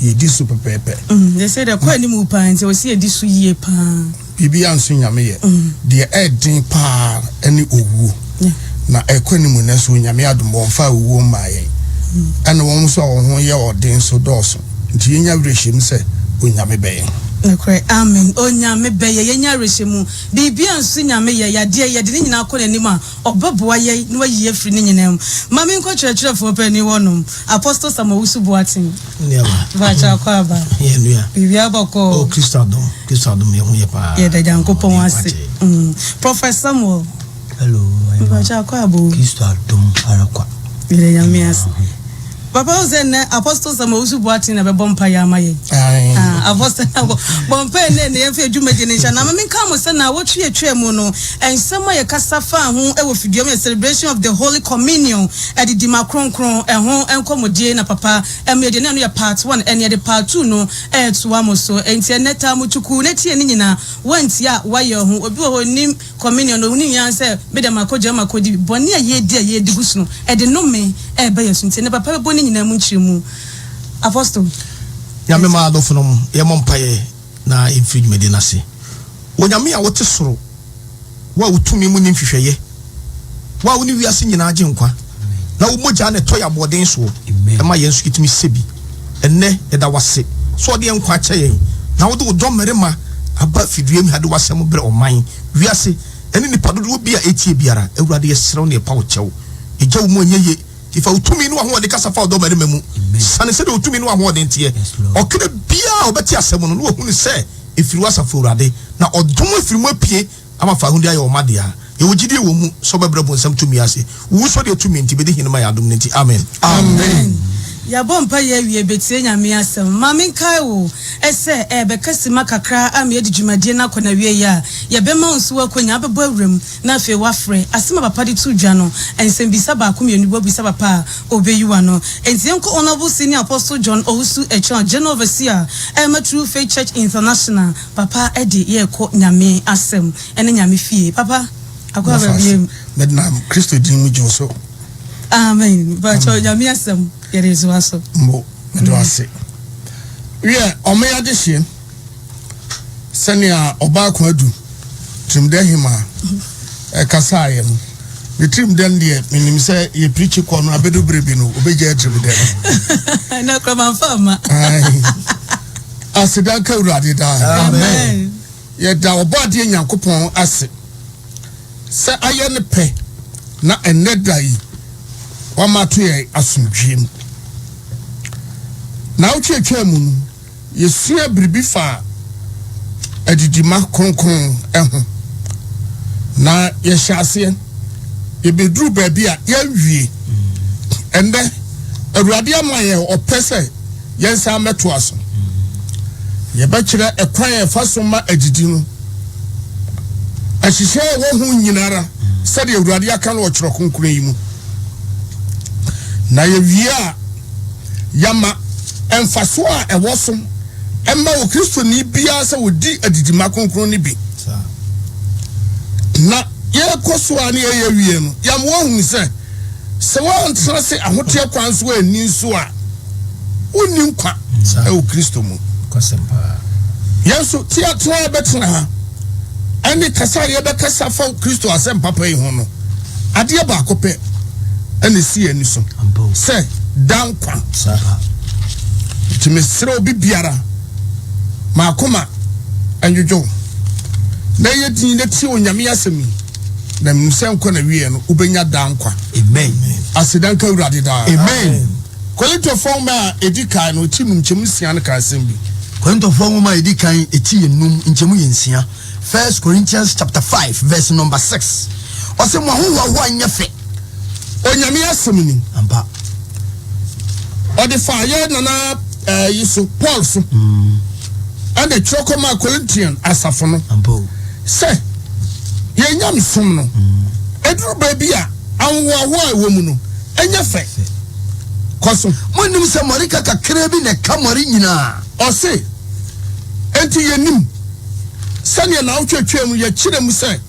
yɛdi so pɛpɛɛpɛ. Yɛ sɛ deɛ kɔ anim paa nti ɔsi yɛdi so yie paa. Biribiara nso Nyame yɛ. Deɛ ɛɛden paa ne owuo. Na ɛkɔ anim nnɛ nso Onyame adom wɔmfaa owuo mmaa yɛn. Ɛna wɔn nso a wɔn ho yɛ ɔden nso dɔɔso. Nti yɛnya awerɛhyɛmu sɛ Onyame bɛyɛ. Nokorɛ amen Onyame bɛyɛ yɛnya awerɛhyɛmu biribiara nso Nyame yɛ yadeɛ yɛde ne nyinaa kɔ n'anim a Ɔbɛboa yɛn na wayi yɛn afiri ne nyinaa mu. Ma menkɔ kyerɛkyerɛfoɔ panin hɔ nom, Apostle Sam Owusu Boateng. Nneɛma. Mpakyɛ akɔ aba. Yɛ nua. Biribiara bɔkɔɔ. Oh Kristo adom, Kristo adom yɛ ho yɛ paa. Yɛda Nyankopɔn ase. Prophet Samuel. Hello. Mpakyɛ akɔ aba o. Kristo adom ara kwa. Yɛda Nyame ase. Papa wo sɛ nnɛ Apostle Sam Owusu Boateng na bɛbɔ mpaeɛ ama yɛn. Ah, Apostle na bɔ bɔ mpaeɛ nnɛ na yɛmfa adwumadie no nhyɛ. Na ma menka mo sɛ naawɔtwe atwa mu no, nsɛm a yɛkasa faa ho wɔ fidua mu yɛ Celebration of the Holy Communion, adidima kronkron, ɛho nkɔmmɔdie na papa ɛma yɛde na ɛno yɛ part one, ɛne yɛde part two no ɛretoa mo so. Enti ɛnnɛ taa mo tukuu na tie ne nyinaa. Woantie a woayɛ ho. Obi wɔ hɔ ɔnnim Communion no, wonim ara sɛ me deɛ makɔ gya makɔdi bi. Bɔne a yɛredi a yɛredi gu so no, ɛde nnome reba yɛn so. Nti ɛnnɛ papa bɛbɔ ne nyinaa mu nkyerɛmu. Apostle. Nyame mma adɔfonom, yɛmmɔ mpaeɛ na yɛmfiri dwumadie no ase. Onyame a wote soro, wo a wo tumi mu nni nhwehwɛeɛ, wo a wone wiase nyinaa Agyenkwa, na wo mogya na ɛtɔ yɛn aboɔden soɔ, ɛma yɛn nso yɛtumi sɛ bi. Ɛnnɛ, yɛda wo ase sɛ wode yɛn nkwa akyɛ yɛn, na wode wo dɔmmarima aba fidua mu ha de w'asɛm brɛ ɔman, wiase, ne nnipa dodoɔ bi a ɛretie biara. Awurade, yɛsrɛ wo na yɛpa wo kyɛw. Yɛgya wo mu ɛnyɛ ye. Nti fa wo tumi ne w'ahoɔden kasa fa wo dɔmmarima mu. Sane sɛdeɛ wo tumi ne w'ahoɔden teɛ. Ɔkra biara a ɔbɛte asɛm no, na wahunu sɛ ɛfiri w'asafo Awurade, na ɔdom afiri mu apue ama faahodi ayɛ wɔn dea. Yɛwɔ gyidie wɔ mu sɛ wobɛbrɛ bonsam tumi ase. Wo wusɔreɛ tumi nti, bɛdi hene ma yɛn adom no nti. Amen. Amen yɛabɔ mpaeɛ awie bɛtie Nyame asɛm. Ma menkae wo sɛ ɛrebɛka sima kakra ama yɛadi dwumadie no akɔ n'awieɛ a, yɛbɛma wo nso w'akwanya abɛbɔ awuram na afei woafrɛ. Asɛm a papa de too dwa no, nsɛmbisa baako mmienu bi woabisa papa a, ɔbɛyi w'ano. Enti yɛnkɔ Honourable Senior Apostle John Owusu Acheaw, General Overseer ɛma True Faith Church International. Papa de yɛrekɔ Nyame asɛm ne Nyame fie. Papa, akɔ aba biem. Medenam Kristo din mu gye wo so. Amen. Pacho Nyame asɛm yɛde soa so. Mbo, mede wo ase. Wiɛ, ɔme adehyeɛ sɛnea ɔbaako adu tirimdɛ hema ɛkasaeɛ no. Ne tirimdɛ no deɛ menim sɛ yɛ pirikyi kɔ no abɛdu bere bi no obɛgyaa tirimdɛ no. Na kora mamfa amma. Aseda nka Awurade daa. Amen. Yɛda Ɔbɔadeɛ Nyankopɔn ase sɛ ayɛ ne pɛ na ɛnnɛ da yi wama ato yɛn asomdwoeɛ mu. Naawɔtwe atwaa mu no, yɛsua biribi faa adidima kronkron ho, na yɛhyɛ aseɛ yɛbɛduru baabi a yɛawie. Ɛnnɛ, Awurade ama yɛn ɔpɛ sɛ yɛnsan mmɛtoa so. Yɛbɛkyerɛ ɛkwan a ɛfa so ma adidi no, nhyehyɛe a ɛwɔ ho nyinara sɛdeɛ Awurade aka no wɔ Twerɛ Kronkron yi mu. Na yɛwie a, yɛama mfasoɔ a ɛwɔ so ma Okristoni biara sɛ ɔdi adidima kronkron no bi. Na yɛrekɔ so a ne yɛyɛ wie no, yɛama wɔahunu sɛ Sɛ woantena ase ahoteɛ kwan so anni nso a, wonni nkwa wɔ Kristo mu. Yɛn nso, teatena a yɛbɛtena ha ne kasa a yɛbɛkasa fa Kristo asɛm papa yi ho no, adeɛ baako pɛ na ɛsi yɛn ani so sɛ da nkwa. Nti mesrɛ obi biara, m'akoma nnwodwo na yɛ din na tie Onyame asɛm yi. Na menim sɛ nkwa na wieɛ no wobɛnya daa nkwa. Amen. Aseda nka Awurade daa. Amen. Korintofoɔ nwoma a ɛdi kan no ti num nkyɛmu nsia no ka asɛm bi. Korintofoɔ nwoma a ɛdi kan ti yɛ num nkyɛmu yɛ nsia, First Corinthians chapter 5 verse number 6. Ɔse mo ahohoahoa nyɛ fɛ. Onyame asɛm ni. Ampa. Ɔde faa yɛ nana eh, yi so, Paul so. Ɛna twerɛ kɔmaa Corinthian asafo no. Ampa o. Sɛ yɛn nyamesom no, ɛduru baabi a ahohoahoa a ɛwɔ mu no nyɛ fɛ. Kɔ so. Monnim sɛ mmɔreka kakraa bi na ɛka mmɔre nyinaa? Ɔse, Enti yɛnim, sɛdeɛ naawɔtwe atwam no yɛkyerɛ mu sɛ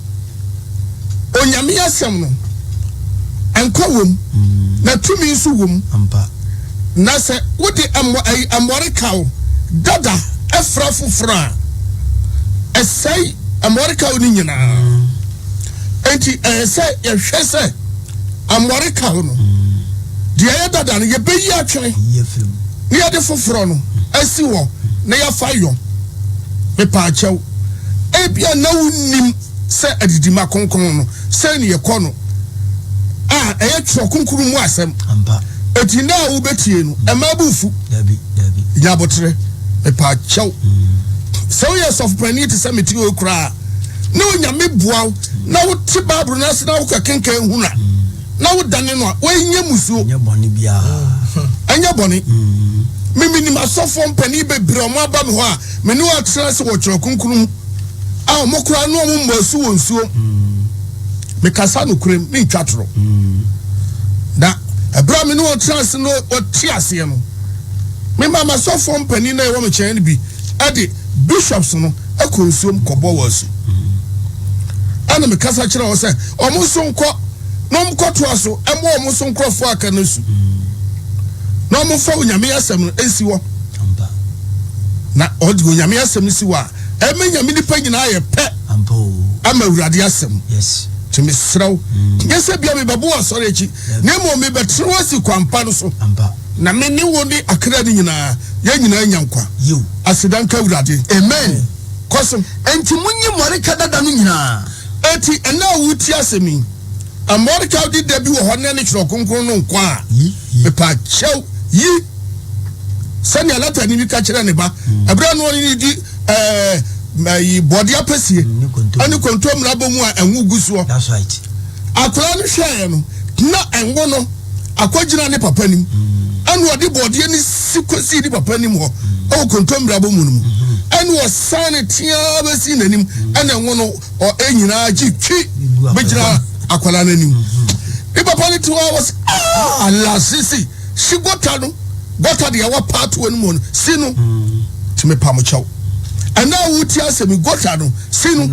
Onyame asɛm no, nkwa wom, na tumi nso wom. Na sɛ wode mmɔ ɛyi mmɔrekaw dada fra foforɔ a, ɛsɛe mmɔrekaw no nyinaa. Enti ɛyɛ sɛ yɛhwɛ sɛ mmɔrekaw no, deɛ ɛyɛ dada no, yɛbɛyi atwene na yɛde foforɔ no asi hɔ na yɛafa yɔ. Mepaakyɛw, ebia na wonnim. sɛ adidima kronkron no, sɛn ne yɛkɔ no a ɛyɛ twerɛ kronkron mu asɛm. Eti nna a wobɛtie no, ɛma bo mfu. Nya aboterɛ, mepaa kyɛw. Sɛ woyɛ sɔfopanin te sɛ mete hɔ koraa na Onyame boa wo na wote Bible no ase na wokɔ kenkan hunu a, na wodane no a, woanyɛ musuo. Ɛnyɛ bɔne. Me menim asɔfoɔ mpanin bebree a wɔaba me hɔ a me ne wɔn atena ase wɔ twerɛ kronkron mu. a wɔn koraa ne wɔn mmɔ asu wɔ nsuo. Mekasa nokorɛm, mentwa torɔ. Na ɛberɛ a me ne wɔn tena ase no wɔte aseɛ no, mema m'asɔfoɔ mpanin na ɛwɔ me kyɛn no bi de bishops no kɔ nsuom kɔbɔ wɔn asu. Ɛna mekasa kyerɛ wɔn sɛ wɔn nso nkɔ na wɔn kɔtoa so ɛmɔ wɔn nso nkurɔfoɔ aka no asu na wɔn fa Onyame asɛm no nsi hɔ. Na ɔde Onyame asɛm no si hɔ a, Ɛma Nyame nipa nyinaa yɛ pɛ ama Awurade asɛm. Nti mesrɛ wo, nyɛ sɛ bia mebɛbɔ w'asɔre akyi, na mmom mebɛtena wo asi kwampa no so, na me ne wo ne akra no nyinaa, yɛn nyinaa anya nkwa. Aseda nka Awurade. Amen. Kɔ so. Enti monyi mmɔreka dada no nyinaa. Enti ɛnnɛ a woretie asɛm yi, mmɔreka deda bi wɔ hɔ na ɛne Twerɛ Kronkron no nkɔ a, mepaakyɛw, yi. Sɛnea latani bi ka kyerɛɛ ne ba ɛberɛ a na ɔne no di ɛɛ bɔde apɛsie ɛne kontommire abɔ mu a ɛnwo gu soɔ. Akwadaa no hwɛeɛ no na ɛnwo no akɔgyina ne papa anim ɛna ɔde bɔdeɛ no si kɔsii ne papa anim hɔ ɛwɔ kontommire abɔ mu no mu ɛna ɔsan ne teaa bɛsii n'anim ɛna ɛnwo no ɔ nyinaa gye twi bɛgyina akwadaa no anim. Ne papa no te hɔ a wɔsɛ ah lasisi. Si gɔta no, gɔta deɛ ɛwɔ paatoɔ no mu no, si no. Nti mepa mo kyɛw. Ɛnna a wotie asɛm yi, gɔta no, si no.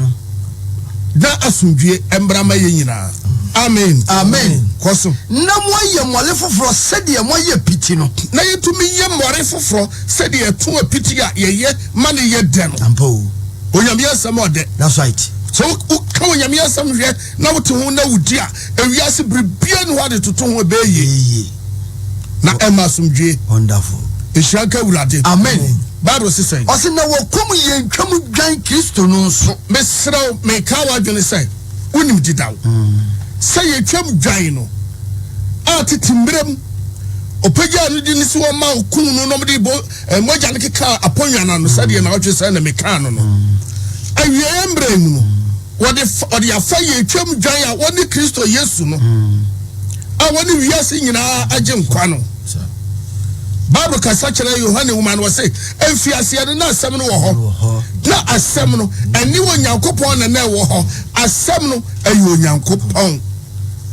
Na asomdwie mmra ma yɛn nyinaa. Amen. Amen. Kɔ so. Na moayɛ mmɔre foforɔ sɛdeɛ moayɛ apiti no. Na yɛtumi yɛ mmɔre foforɔ sɛdeɛ ɛto apiti a yɛyɛ ma no yɛ dɛ no. Ampa o. Onyame asɛm ɔdɛ. That's right. Sɛ woka Onyame asɛm hwɛ na wote ho na wodi a, ewiase biribiara nni hɔ a de toto ho ɛbɛyɛ yie na ɛma asomdwie. Wonderful. Nhyira nka Awurade. Amen. Bible se sɛn? Ɔse na wɔkum yɛn twam dwan Kristo no nso. Mesrɛ wo, meka w'adwene sɛ wonim dedaw sɛ yɛtwam dwan no a tete mmerɛ mu ɔpagyaa no de ne si hɔ ma ɔkum no na ɔmde bɔ Mogya no kekaa aponnwa no ano sɛdeɛ naawɔtwe sɛn na mekaa no no. Awieeɛ mmerɛ mu no, wɔde wɔde afa yɛn twam dwan a wɔne Kristo Yesu no a wɔne wiase nyinaa agye nkwa no. Bible kasa kyerɛ Yohane nwoma no ɔse, mfiaseɛ no na asɛm no wɔ hɔ, na asɛm no ɛne Onyankopɔn na na ɛwɔ hɔ, asɛm no ɛyɛ Onyankopɔn.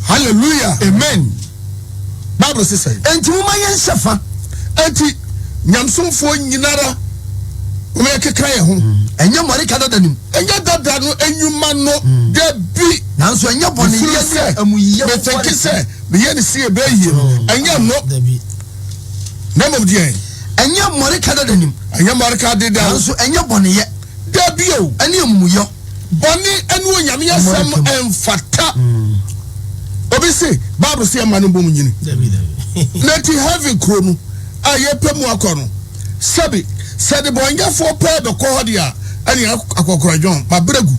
Hallelujah. Amen. Bible se sɛn? Enti momma yɛnhyɛ fa. Enti nyamesomfoɔ nyinara momma yɛkeka yɛn ho. Ɛnyɛ mmɔreka dada no mu. Ɛnyɛ dada no nnwuma no, dabi. Nanso ɛnyɛ bɔneyɛ ne amumuyɛ ho Methinke sɛ meyɛ no sei ɛbɛyɛ yie no, ɛnyɛ no. Na mmom deɛn? Ɛnyɛ mmɔreka dada no mu. Ɛnyɛ mmɔreka deda o. Nanso ɛnyɛ bɔneyɛ. Dabi o. Ɛne amumuyɔ. Bɔne ne Onyame asɛm mfata. Obi se Bible se ɛma no mbom nyini. Na ti heaven kuro no a yɛpɛ mu akɔ no, sɛbi sɛ de bɔnyɛfoɔ pɛɛ bɛkɔ hɔ deɛ a, ɛne akɔkora John mabrɛ gu.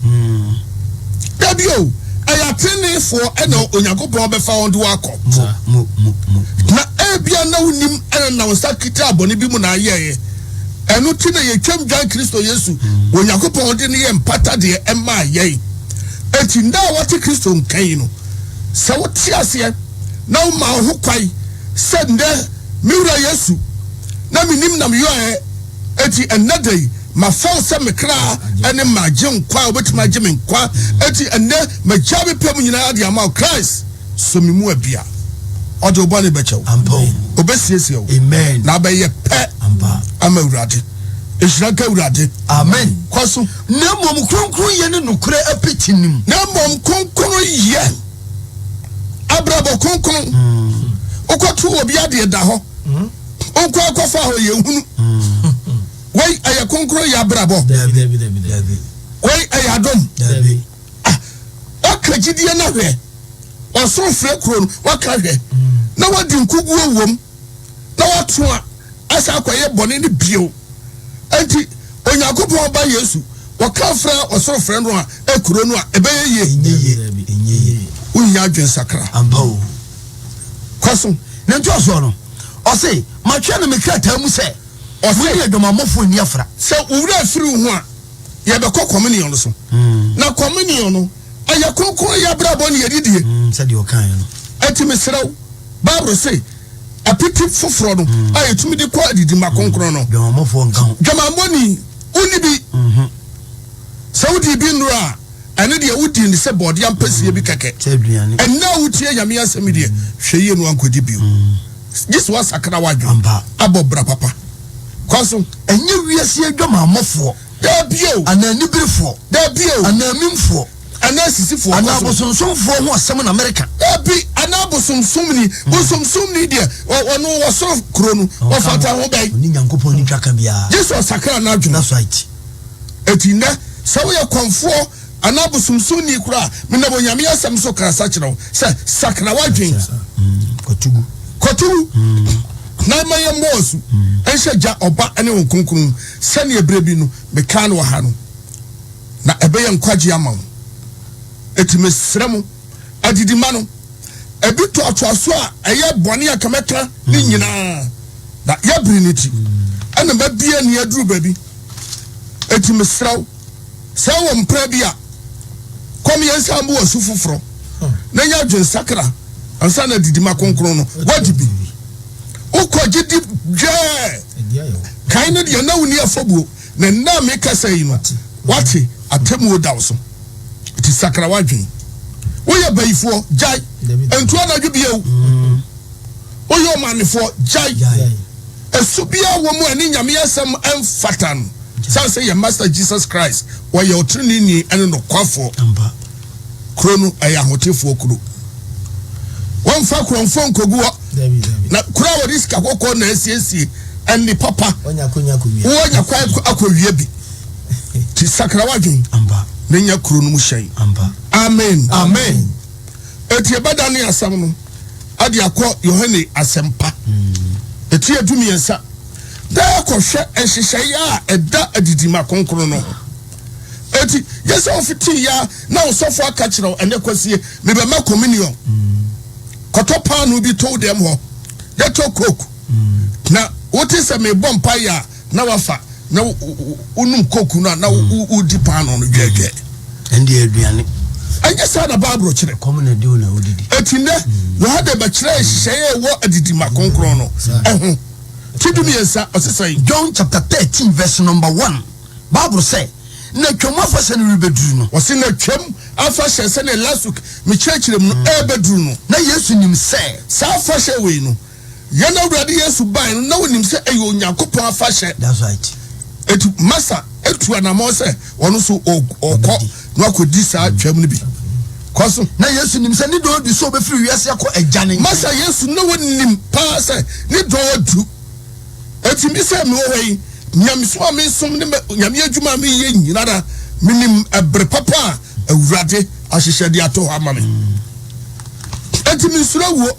Dabi o, ɛyɛ ateneneefoɔ ɛna Onyankopɔn bɛfa wɔn de wɔakɔ. Na ebia na wonim ɛna na wo nsa kita bɔne bi mu na ayɛeɛ. Ɛno nti na yɛtwam dwan Kristo Yesu, Onyankopɔn de no yɛ mpata deɛ ɛmaa yɛn. Enti nna a woate Kristo nka yi no, sɛ wote aseɛ na woma wo ho kwan sɛ nnɛ me Wura Yesu na menim na meyɔɛ, enti ɛnnɛ da yi mafa wo sɛ me kra ne m'agyenkwa a wobɛtumi agye me nkwa, enti ɛnnɛ magyaa me pɛ mu nyinaa de ama wo, Christ. Sɔ me mu abi a, ɔde wo bɔne bɛkyɛ wo. Ɔbɛsiesie wo. Na abɛyɛ pɛ ama Awurade. Nhyira nka Awurade. Amen. Kɔ so. Na mmom kronkronyɛ ne nokorɛ apiti no mu. Na mmom kronkronyɛ, abrabɔ kronkron. Wokɔto obi adeɛ da hɔ. Wonkɔ akɔfa hɔ yɛ hunu. Wei ɛyɛ kronkron yɛ abrabɔ. Wei ɛyɛ adom. Ah, waka gyidie no ahwɛ. Ɔsoro frɛ kuro no waka ahwɛ. Na wadi nkuguo wom. Na wato a asa akɔyɛ bɔne no bio. Enti Onyankopɔn ba Yesu wɔka frɛ ɔsoro frɛ no a ekuro no a ɛbɛyɛ yie. Wohia adwensakra. Ampa o. Kɔ so. Ne ntoasoɔ no, ɔse, Matwerɛ no me krataa mu sɛ, Ɔse, mo ne adwamammɔfoɔ nni afra. Sɛ wo werɛ firi wo ho a, yɛbɛkɔ communion no so. Na communion no, ɛyɛ kronkron yɛ abrabɔ ne yɛdidie. Sɛdeɛ ɔkaeɛ no. Enti mesrɛ wo, Bible se, apiti foforɔ no a yɛtumi de kɔ adidima kronkron no. Dwamammɔfoɔ nka ho. Dwamammɔni, wonni bi. Sɛ wodii bi nnora a, ɛno deɛ wodii no sɛ bɔɔdeɛ ampɛsie bi kɛkɛ. Ɛnnɛ a wotie Nyame asɛm yi deɛ, hwɛ yie na woankɔdi bio. Gye sɛ woasakra w'adwene abɔ bra papa. Kɔ so. Ɛnyɛ wiase adwamammɔfoɔ. Dabi o. Anaa aniberefoɔ. Dabi o. Anaa amimfoɔ. Anaa asisifoɔ. Kɔ Anaa so. abosonsomfoɔ ho asɛm na mereka. Dabi, anaa bosomsomni. Bosomsomni deɛ, ɔno ɔsoro kuro no, ɔfata ho bɛn? Ɔne Nyankopɔn nni twaka biara. Gye sɛ ɔsakra n'adwene. That's right. Enti nnɛ, sɛ woyɛ kɔmfoɔ anaa bosomsomni koraa a, menam Onyame asɛm so kasa kyerɛ wo sɛ, sakra w'adwen. Kɔto gu. Kɔto gu, na ma yɛmmɔ wo asu nhyɛ Agya, Ɔba, ne Honhom Kronkron mu, sɛdeɛ berɛ bi no mekaa no wɔ ha no, na ɛbɛyɛ nkwagyeɛ ama wo. Enti mesrɛ mo, adidima no, ebi toatoaso a ɛyɛ bɔne a ka mɛka ne nyinaa, na yɛbere no ti, ɛna mabie ani aduru baabi. Enti mesrɛ wo, sɛ wowɔ mpena bi a, kɔ ma yɛnsan mmu asu foforɔ na nya adwensakra ansa na adidima kronkron no woadi bi. Wokɔ gye di dwɛɛ. Kan no deɛ na wonni afɔbuo, na nnɛ a mekasa yi no, woate atemmuo da wo so. Enti sakra w'adwene. Woyɛ bayifoɔ, gyae. Ntu anadwo bio. Woyɛ ɔmanefoɔ, gyae. Ɛsu biara wɔ mu a ɛne Nyame asɛm mfata no, sane sɛ yɛn Master Jesus Christ ɔyɛ ɔtreneeni ne nokwafoɔ. Kuro no ɛyɛ ahotefoɔ kuro. Wɔmfa korɔmfoɔ nkogu hɔ. Na kuro a wɔde sika kɔkɔɔ na asiesie ɛnne papa. Wɔnya kwan akɔwie bi. Ti sakra w'adwen na nya kuro no mu hyɛn. Amen. Amen. Eti ɛbɛda ne asɛm no. de akɔ Yohane Asɛmpa eti 13 na yɛakɔhwɛ nhyehyɛe a ɛda adidima kronkron no ho. Eti yɛ sɛ wofitii ya na ɔsɔfo aka kyerɛ wo ɛnɛ kwasie mebɛma communion. Kɔtɔ paanoo bi to wo dɛm hɔ na tɔ coke na wote sɛ mebɔ mpaeɛ a na wafa na wonum coke no a na wodi paanoo no dwɛɛdwɛɛ. Ɛnde aduane. Ɛnyɛ saa na Bible kyerɛ. Ɛkɔm na ɛde wo na wodidi. Enti nnɛ, Yohane bɛkyerɛ nhyehyɛe a ɛwɔ adidima kronkron no ho. Ti 13, ɔse sɛn? John chapter 13 verse number 1, Bible sɛ, Na Twam afahyɛ no rebɛduru no. Ɔse na Twam afahyɛ sɛdeɛ last week mekyerɛkyerɛ mu no ɛrebɛduru no. Na Yesu nim sɛ. Saa afahyɛ wei no, Yɛn Awurade Yesu bae no, na onim sɛ ɛyɛ Onyankopɔn afahyɛ. That's right. Eti Masa etu anamɔn sɛ ɔno nso ɔkɔ na wakɔdi saa twam no bi. Kɔ so. Na Yesu nim sɛ ne dɔn adu sɛ ɔbɛfiri wiase akɔ Agya no nkyɛn. Masa Yesu na onim paa sɛ ne dɔn adu. Eti me sɛ mewɔ hɔ yi, nyamesom a mesom ne Nyame adwuma a meyɛ nyinara, menim ɛbere papa a Awurade ahyehyɛ de ato hɔ ama me. Eti mensuro awuo.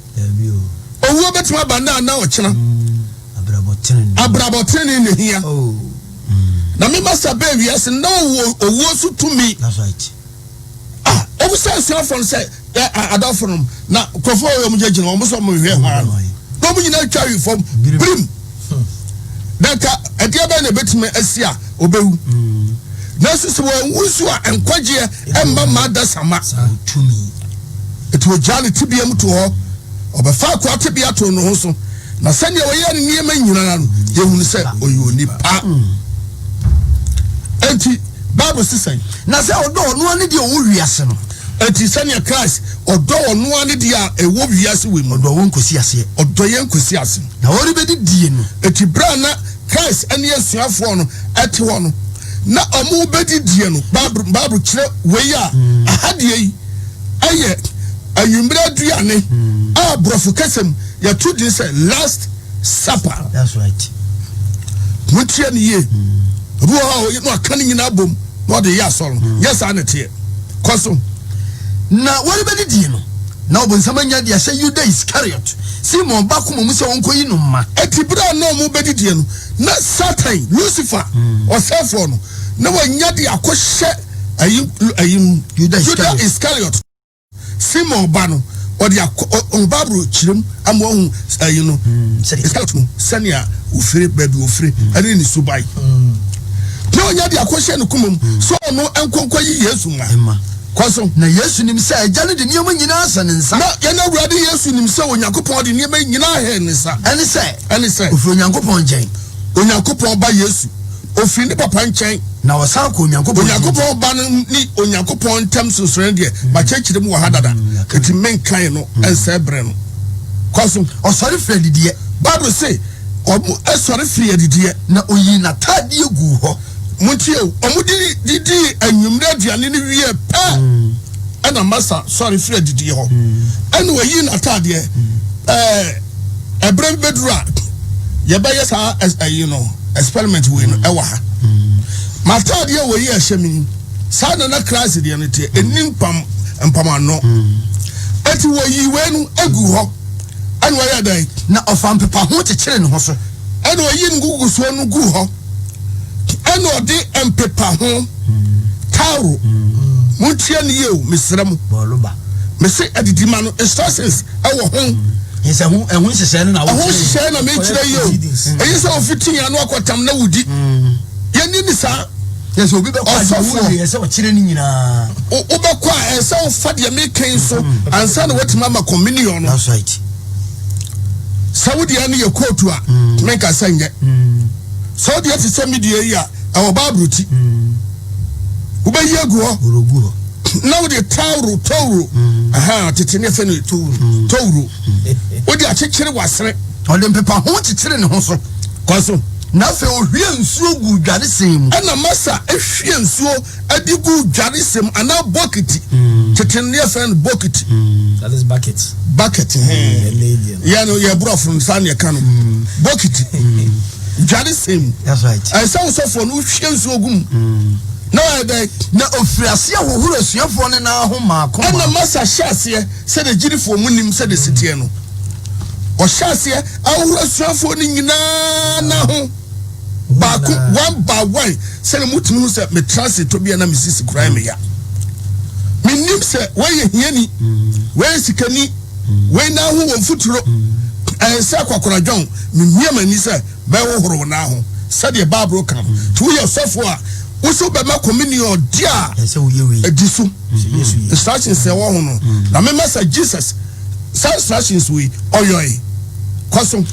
Owuo bɛtumi aba nnɛ anaa ɔkyena. Abrabɔ tenenee na ehia. Oh. Na me masa bɛɛ wiase na ɔwɔ owuo so tumi. Ah, ɔbisa asuafoɔ no sɛ adɔfo nom na nkurɔfoɔ a wɔn gyinagyina wɔn sɛ wɔn hwɛ hɔ ano na wɔn nyinaa twa awi fam birim. Na nka ɛdeɛ bɛn na ebɛtumi asi a ɔbɛwu. Nanso sɛ wɔanwu nso a nkwagyeɛ ɛmma mma adasamma. Enti ɔgyaa ne tebea mu too hɔ, ɔbɛfaa akoa tebea too ne ho so, na sɛdeɛ ɔyɛɛ ne nneɛma nyinaa no, yɛhunu sɛ ɔyɛ onipa. Enti, Bible se sɛn? Na sɛ ɔdɔ ɔno ara ne deɛ ɔwɔ wiase no. Enti sɛnea Christ ɔdɔ ɔno ara ne deɛ a ɛwɔ wiase wei mu. Ɔdɔ wɔn kɔsi aseɛ. Ɔdɔ yɛn kɔsi ase. Na wɔrebɛdidie no. Enti berɛ a na Christ ne asuafoɔ no te hɔ no, na wɔrebɛdidie no, Bible, Bible kyerɛ wei a, aha deɛ yi ɛyɛ anwummerɛ aduane a borɔfo kasa mu yɛto din sɛ Last. Supper. That's right. Montie no yie. Obi wɔ hɔ a na waka ne nyinaa bom na ɔde yɛ asɔre no. Nyɛ saa na ɛteɛ. Kɔ so. Na wɔrebɛdidie no, na ɔbonsam anya de ahyɛ Yuda Iskariot, Simon ba koma mu sɛ ɔnkɔyi no mma. Enti berɛ a na wɔrebɛdidie no, na Satan, Lucifer, ɔsɛefoɔ no, na wanya de akɔhyɛ ayi, ayi mu, Yuda Yuda Iskariot. Simon ba no, ɔde akɔ ɔn Bible kyerɛ mu ama wahu ayi no Iskariot no sɛnea ofiri baabi ofiri ɛne ne suban. Na ɔnya de akɔhyɛ ne koma mu sɛ ɔno nkonkɔ yi Yesu ma. Kɔ so. Na Yesu nim sɛ Agya no de nneɛma nyinaa ahyɛ ne nsa. Na yɛn Awurade Yesu nim sɛ Onyankopɔn de nneɛma nyinaa ahyɛ ne nsa. Ɛne sɛ. Ɛne sɛ. Ofiri Onyankopɔn nkyɛn. Onyankopɔn Ba Yesu. Ofiri ne papa nkyɛn. Na ɔsan kɔ Onyankopɔn nkyɛn. Onyankopɔn Ba no ne Onyankopɔn ntam nsonsonoe deɛ, makyerɛkyerɛ mu wɔ ha dada, enti menkae no nsɛe berɛ no. Kɔ so. Ɔsɔre firii adidiɛ. Bible se, Wɔsɔre firii adidiɛ. Na ɔyii n'ataadeɛ guu hɔ. Montie o, wɔde didii anwummerɛ aduane no wieɛ pɛ, ɛna Masa sɔre firii adidiɛ hɔ, ɛna ɔyii n'ataadeɛ. Ɛɛ, ɛberɛ bi bɛduru a, yɛbɛyɛ saa ɛyi no. Experiment wei no ɛwɔ ha. M'ataadeɛ wɔ yi a ɛhyɛ me yi, saa na na Christ deɛ no teɛ, ɛnni mpam mpam ano. Eti wɔyi wei no egu hɔ, ɛna ɔyɛ dɛn? Na ɔfa mpepaho kyekyere ne ho so. Ɛna ɔyi ne ngugusoɔ no gu hɔ, ɛna ɔde mpepaho towel. Montie no yie o, mesrɛ mo. Mese adidima no instructions ɛwɔ ho. Ɛho ɛho nhyehyɛe no na ɛho nhyehyɛe na mekyerɛ yi o. Ɛyɛ sɛ ofiti yɛn ano akɔtam na wodi. Yɛn ni ni saa. Yɛ sɛ obi bɛkɔ a deɛ wowie ɛsɛ ɔkyerɛ ne nyinaa. Wobɛkɔ a ɛsɛ wofa deɛ meka yi so ansa na watumi ama communion no. That's right. Sɛ wo deɛ no yɛ kootu a menka sɛ nyɛ. Sɛ wo deɛ te sɛ me deɛ yi a ɛwɔ Bible ti. Wobɛyi agu hɔ. Na wode tawuro towuro mm. aha tete ne fɛ no towuro mm. towuro wode akyekyere w'asene. Ɔde mpepaho kyekyere ne ho so. Kɔ so. Na afei ohwie nsuo gu dwaresɛn mu. Ɛna masa ehwie nsuo de gu dwaresɛn mu anaa bokiti. Mm. Tete ne yɛfrɛ no bokiti. That is bucket. Bucket. Yɛ no yɛ borɔfo no saa ne yɛka no. Bokiti. Dwaresɛn mu. That's right. Ɛsɛ wosɔfoɔ no wohwie nsuo gu mu. Na ɔyɛ dɛn? Na ɔfirii aseɛ hohoroo asuafoɔ no nan ho mmaako Ɛnna mmaako. Masa hyɛɛ aseɛ, sɛdeɛ gyidifoɔ mo nim sɛdeɛ ɛsi teɛ no, ɔhyɛɛ aseɛ ahohoro asuafoɔ no nyinaa nan ho baako, one by one, sɛdeɛ motumi hu sɛ metra ase tɔ bi a na me sisi koraa yɛ me ya. Mennim sɛ wei yɛ hiani, wei yɛ sikani, wei nan ho wɔ mfuturo. Ɛyɛ sɛ akwakoraa John, memia m'ani sɛ Bɛhohoro wo nan ho, sɛdeɛ Bible ka no. Nti woyɛ ɔsɔfo a, wo so bɛma communion di a, di so. Instructions ɛwɔ ho no. Na mema sɛ Jesus, saa instructions wei, ɔyɔe. Kɔ so.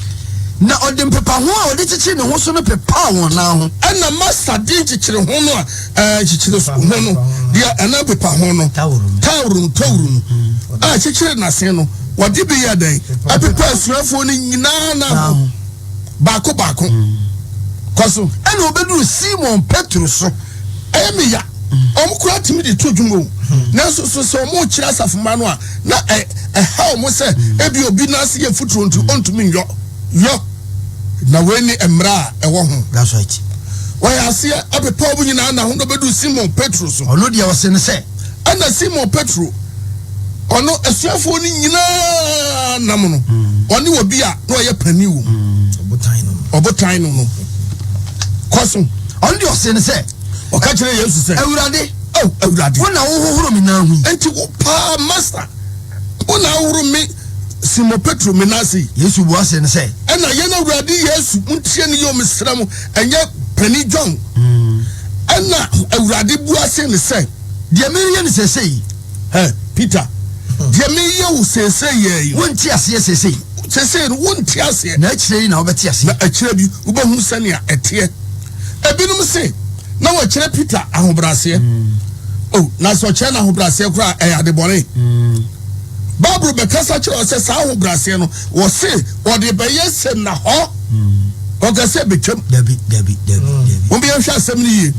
Na ɔde mpepaho a ɔde kyekyere ne ho so no pepaa wɔn nan ho. Ɛna masa de nkyekyere ho no a, ɛɛ nkyekyere ho no, deɛ ɛna mpepaho no, tawuro no, tawuro no, a kyekyere n'asen no, wɔde bi yɛ dɛn? Ɛpepa asuafoɔ no nyinaa nan ho. baako baako. Kɔ so. Ɛna ɔbɛduru Simon Petro so. Ɛyɛ me ya. Wɔn koraa tumi de to dwom o. Nanso so sɛ wɔn rekyerɛ asafomma no a, na ɛha wɔn sɛ ebi obi nan ase yɛ futuro nti ɔntumi nyɔ. Yɔ. Na wei ne mmara a ɛwɔ ho. That's right. Wɔyɛ aseɛ ɛpepa wɔn nyinaa na ho na ɔbɛduru Simon Petro so. Ɔno deɛ ɔse no sɛ. Ɛna Simon Petro, ɔno asuafoɔ no nyinaa nam no, ɔne obi a na ɔyɛ panin wɔ mu, ɔbotan no no. Kɔ so. Ɔno deɛ ɔsee no sɛ. Ɔka kyerɛ Yesu sɛ. Awurade. Oh, Awurade. Wo na wohohoro me nan ho yi. Enti wo paa, Master, wo na wohoro me, Simon Petro, me nan ase yi. Yesu bua see no sɛ. Ɛna yɛn Awurade Yesu, montie no yie o, mesrɛ mo, ɛnyɛ panin John. Ɛna Awurade bua see no sɛ. Deɛ mereyɛ no seesei yi. Hɛ, Peter, deɛ mereyɛ wo seesei yɛ yi. Wonte aseɛ seesei. Seesei no, wonte aseɛ. Na akyire yi na wobɛte aseɛ. Na akyire bi, wobɛhu sɛnea ɛteɛ. Ebinom se, na wɔkyerɛ Peter ahobrɛaseɛ. Oh, na sɛ ɔkyerɛ no ahobrɛaseɛ koraa a, ɛyɛ adebɔne. Bible bɛkasa kyerɛ wo sɛ saa ahobrɛaseɛ no, wɔse wɔde bɛyɛ sɛnnahɔ. Ɔka sɛ bɛtwam. Dabi, dabi, dabi, dabi. Momma yɛnhwɛ asɛm no yie.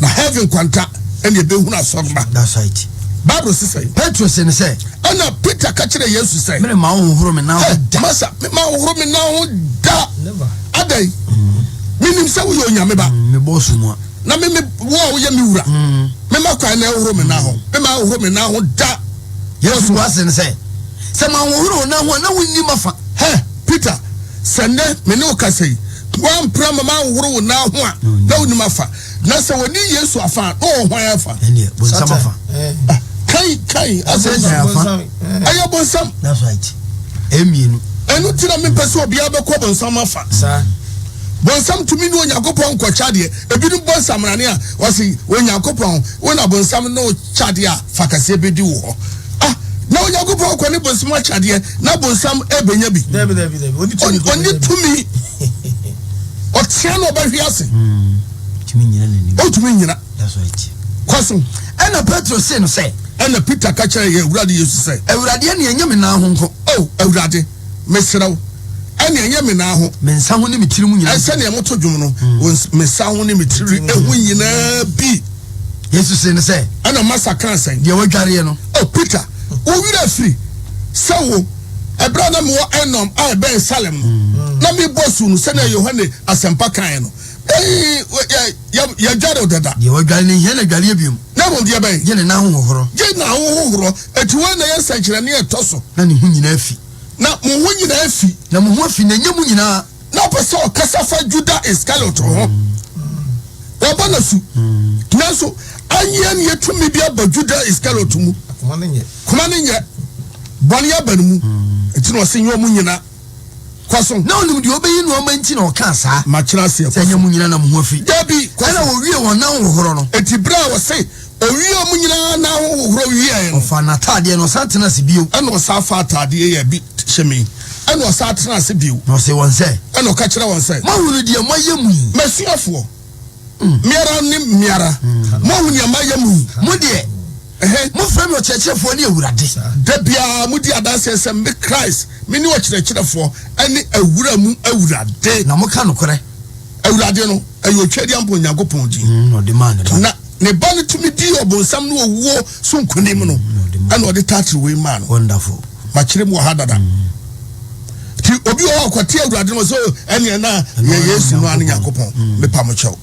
Na heaven kwanta ɛna ɛbɛhunu asɔreba. That's right. Bible se sɛn? Petro se no sɛ. Ɛnna Peter ka kyerɛɛ Yesu sɛ. Meremma wonhohoro me nan ho da. Masa, memma wonhohoro me nan ho da. Adɛn? Menim sɛ woyɛ Onyame ba. Mebɔ so mu a. Na me, me, wo a woyɛ me wura. Memma kwan na ɛhohoro me nan ho. Memma ɛhohoro me nan ho da. Yesu bua se no sɛ, Sɛ manhohoro wo nan ho a, na wunni m'afa. Hɛ, Peter, sɛ nnɛ me ne wo kasa yi, woampra ma manhohoro wo nan ho a, na wunni m'afa. Na sɛ wɔni Yesu afa a, na wɔwɔ hwan afa? Ɛnneɛ, bonsam afa. Ah, kan, kan, asɛm Satan afa. Ɛyɛ bonsam. That's right. Ɛyɛ mmienu. Ɛno nti na mempɛ sɛ obiara bɛkɔ bonsam afa. Saa. Bonsam tumi ne Onyankopɔn nkɔkyɛ adeɛ. Ebinom bɔ nsamrane a, wɔse, Onyankopɔn, wo na bonsam ne wo kyɛ adeɛ a, fa kɛseɛ bɛdi wo hɔ. Ah, na Onyankopɔn kɔ ne bonsam akyɛ adeɛ, na bonsam ɛbɛnya bi. Dabi, dabi, dabi. Ɔnni tumi. Ɔnni tumi. Ɔtea na ɔbɛhwe ase. Ɔntumi nnyina n'anim. Ɔntumi nnyina. That's right. Kɔ so. Ɛna Petro see no sɛ. Ɛna Peter ka kyerɛɛ yɛn Awurade Yesu sɛ. Awurade, ɛnneɛ ɛnyɛ me nan ho nko. O Awurade, mesrɛ wo, ɛnneɛ ɛnyɛ me nan ho. Me nsa ho ne me tiri mu nyinaa. Sɛdeɛ moto dwom no, me nsa ho ne me tiri ho nyinaa bi. Yesu see no sɛ. Ɛna Masa kaa sɛn? Deɛ wadwareɛ no. O Peter, wo werɛ afiri sɛ wo, ɛberɛ a na mewɔ Enom a ɛbɛn Salem no, na merebɔ asu no, sɛdeɛ Yohane Asɛmpa kaeɛ no, yɛdware wo dada. Deɛ wadware no nhia n'adwareɛ bio. Na mmom deɛ bɛn? Gye ne nan ho hohorɔ. Gye nan ho hohorɔ. Enti wei na ɛyɛ nsɛnkyerɛnne a ɛtɔ so. Na ne ho nyinaa fi. Na mo ho nyinaa fi. Na mo ho afi, na ɛnyɛ mo nyinaa. Na ɔpɛ sɛ ɔkasa fa Juda Iskariot ho. Wɔabɔ no asu. Nanso anyeanneɛ tumi bi aba Juda Iskariot mu. Koma no nyɛ. Koma no nyɛ. Bɔne aba ne mu. Enti na ɔse nyɛ wɔn nyinaa. Kɔ so. Na ɔnim deɛ ɔbɛyi no ama nti na ɔkaa saa. Makyerɛ aseɛ. Kɔ so. Sɛ ɛnyɛ mo nyinaa na mo ho afi. Dabi, kɔ so. Ɛnna wɔwiee wɔn nan hohorɔ no. Enti berɛ a ɔse ɔwiee wɔn nyinaa nan ho hohorɔ wieeɛ no. Ɔfaa n'ataadeɛ na ɔsan tenaa ase bio. Ɛnna ɔsan faa ataadeɛ yɛɛ bi hyɛ me yi. Ɛnna ɔsan tenaa ase bio. Na ɔsee wɔn sɛ. Ɛnna ɔka kyerɛɛ wɔn sɛ. Moahunu deɛ moayɛ mu yi. M'asuafoɔ, me ara ne me ara, moahunu deɛ mayɛ mu yi. Mo deɛ, mofrɛ me Ɔkyerɛkyerɛfoɔ ne Awurade. Da biara modi adanseɛ sɛ me Christ, mene Ɔkyerɛkyerɛfoɔ ne Awura mu Awurade. Na moka nokorɛ. Awurade no, ɛyɛ Otwedeampo Onyankopɔn din. Na ɔde maa ne Ba. Na ne Ba no tumi dii ɔbonsam ne owuo so nkonim no, ɛna ɔde title wei maa no. Wonderful. Makyerɛ mu wɔ ha dada. Nti obi wɔ hɔ a ɔkɔte Awurade no sɛ oh, ɛneɛ na yɛ Yesu no ane Nyankopɔn. Mepa mo kyɛw.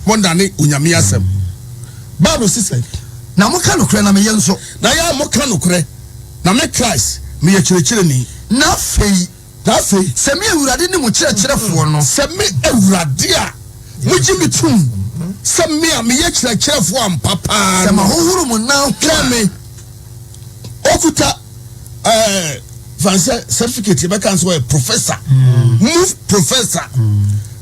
Monnane Onyame asɛm. Bible se sɛn? Na moka nokorɛ na meyɛ nso. Na yɛ a moka nokorɛ, na me Christ, meyɛ kyerɛkyerɛni. Na afei. Na afei. Sɛ me Awurade ne mo kyerɛkyerɛfoɔ no. Sɛ me Awurade a mogye me tom sɛ me a meyɛ kyerɛkyerɛfoɔ ampa paa Sɛ no. mahohoro mo nan ho a. Hwɛ me, okuta ɛɛ fan sɛ certificate yɛbɛka sɛ ɔyɛ professor, move professor.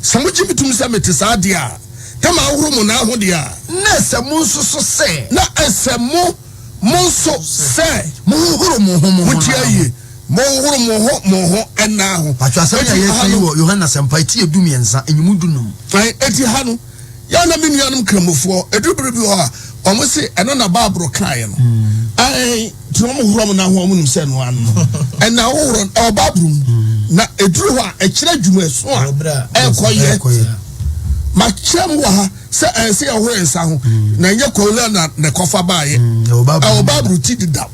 Sɛ mogye me tom sɛ mete saa deɛ a, na mahohoro mo nan ho deɛ a. Na ɛsɛ mo nso so sɛ. Na ɛsɛ mo mo nso sɛ. Mohohoro mo ho mo ho Montie nan ho. yie. Monhohoro mo ho mo ho nnan ho. Patro asɛm yi a Eti yɛreka ha yi no. wɔ Yohane Asɛmpa eti 13, nyimu 15. Ae, eti ha no, yɛ a na me nuanom Nkramofoɔ, ɛduru bere bi wɔ hɔ a, wɔn se ɛno na Baaboro kaeɛ no. Ae, nti na wɔhohoro wɔn nan ho a wɔnim sɛ ɛno ano no. Ɛna wohoro no, ɛwɔ Baaboro mu. Na ɛduru hɔ a, ɛkyerɛ adwuma ɛso a ɛrekɔyɛ. Makyerɛ mo wɔ ha sɛ ɛyɛ sɛ yɛhohoro yɛn nsa ho, na ɛnyɛ kɔwura na na ɛkɔfa baeɛ. Ɛwɔ Baaboro ti dedaw.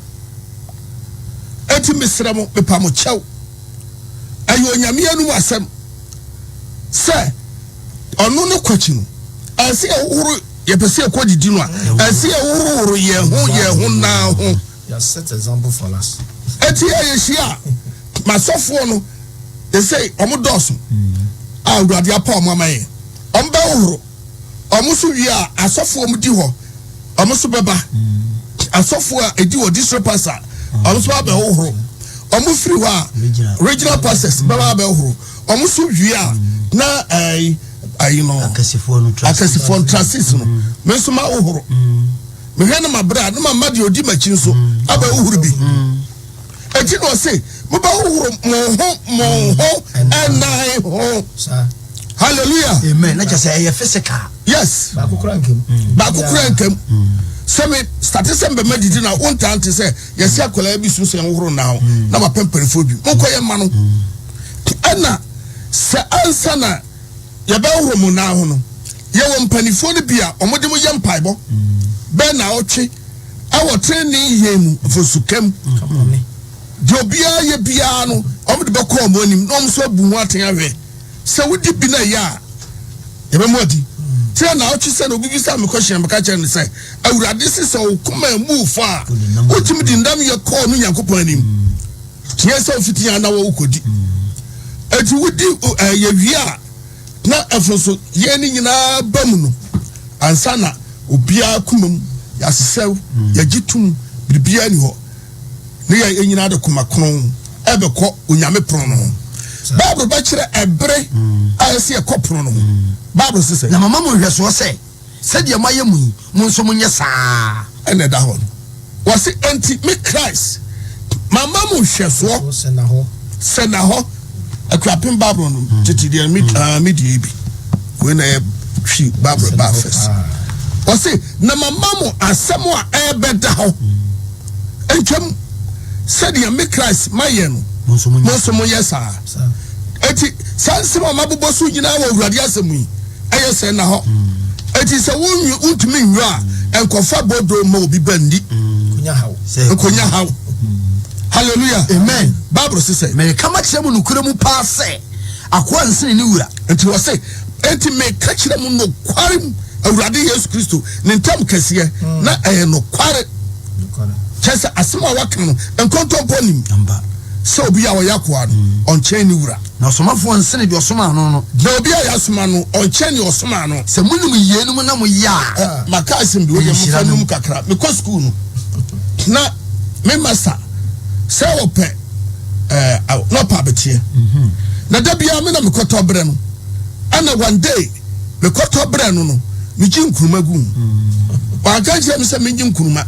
Enti mesrɛ mo, mepa mo kyɛw. Ɛyɛ Onyame anum asɛm sɛ ɔno ne kwakyi no. Ɛsɛ sɛ yɛhohoro, yɛpɛ sɛ yɛkɔ didi no a, ɛsɛ sɛ yɛhohoro yɛn ho yɛn ho nan ho. Enti yɛ yɛhyia a, masɔfoɔ no, ɛsɛ wɔn dɔɔso a Awurade apa wɔn ama yɛn. Wɔn bɛhohoro. Wɔn nso wie a, asɔfoɔ wɔn di hɔ. Wɔn nso bɛba. Asɔfoɔ a ɛdi hɔ, district pastor, wɔn nso abɛhohoro. Wɔn firi hɔ a, regional pastors bɛba abɛhohoro. Wɔn nso wie a, na ɛyi ayi no, Akɛsefoɔ no trustees. akɛsefoɔ no trustees no, me nso ma hohoro. Mehwɛ no ma berɛ a, na ma ma deɛ ɔdi m'akyi nso abɛhohoro bi. Enti na ɔse, mobɛhohoro mo ho mo ho ɛnan ho. Hallelujah. Amen. Na kyerɛ sɛ ɛyɛ physical. Yes. Baako kura nkam. Baako kura nkam. Sɛ me starte sɛ mbɛma didi na wontaa nte sɛ yɛsi akwadaa bi so sɛ nhohoro nan ho na wapɛ mpanimfoɔ bi. Monkɔ yɛ mma no. Ɛna sɛ ansa na yɛbɛhohoro mo nan ho no, yɛwɔ mpanimfoɔ no bi a wɔde mo yɛ mpaebɔ bɛɛ na ɔtwe. Ɛwɔ trenee yɛ mu, mfonsokam. Deɛ obiara yɛ biara no, wɔn de bɛkɔ wɔn anim na wɔn nso abu ho atɛn ahwɛ. Sɛ wodi bi na ɛyɛ a, yɛbɛma adi. Kyerɛ na ɔtwe sɛ na obi bisa me question meka kyerɛ no sɛ, Awurade se sɛ wo koma mmu wo fɔ a, wotumi de ndam yɛ kɔɔ no Nyankopɔn anim. Teɛ sɛ wofiti a na wɔwokɔdi. Enti wodi yɛwie a, na ɛfo so yɛn ne nyinaa ba mu no, ansa na obiara koma mu yɛasesɛw, yɛgye tom, biribiara ni hɔ. Ne yɛn nyinaa de koma kronn ɛbɛkɔ Onyame pono no ho. Bible bɛkyerɛ ɛbere a ɛsɛ yɛkɔ pono no ho. Bible se sɛ. Na mama mo nhwɛsoɔ sɛ, sɛdeɛ moayɛ mo yi, mo nso monyɛ saa ara. Ɛna ɛda hɔ no. Wɔse, Enti me Christ, mama mo nhwɛsoɔ sɛ na hɔ. Akuapem Bible no tete deɛ me ah, me deɛ bi. Wei na yɛ twi Bible ba first. Wɔse, na mama mo asɛm a ɛbɛda hɔ. Ntwam sɛdeɛ me Christ mayɛ no, mo nso monyɛ saa. Eti saa nsɛm a mabobɔ so nyinaa wɔ Awurade asɛm yi. ɛyɛ sɛ nna hɔ. Enti sɛ wontumi nnwɔ a, nkɔfa bɔdoo ma obi ba nni. Nkonya haw. Hallelujah. Amen. Bible se sɛ. Mereka makyerɛ mo nokorɛ mu paa sɛ, akoa nsene ne wura. Enti wɔse, enti meka kyerɛ mo nokwarem, Awurade Yesu Kristo ne ntam kɛseɛ, na ɛyɛ nokware. Kyerɛ sɛ asɛm a waka no, nkontompo nnim. Sɛ obi a ɔyɛ akoa no, ɔnkyɛn ne wura. Na ɔsomafoɔ nsene deɛ ɔsomaa no no. Na obi a yɛasoma no, ɔnkyɛn deɛ ɔsomaa no. Sɛ monim yeinom na moyɛ a. Maka asɛm bi, wodeɛ momfa num kakra. Mekɔ sukuu no, na me masta sɛ ɔpɛ ɛɛ na ɔpɛ abeteɛ. Na da biara me na mekɔtɔ brɛ no. Ɛna one day mekɔtɔ brɛ no no, megye nkuruma gu mu. Wanka nkyerɛ me sɛ megye nkuruma.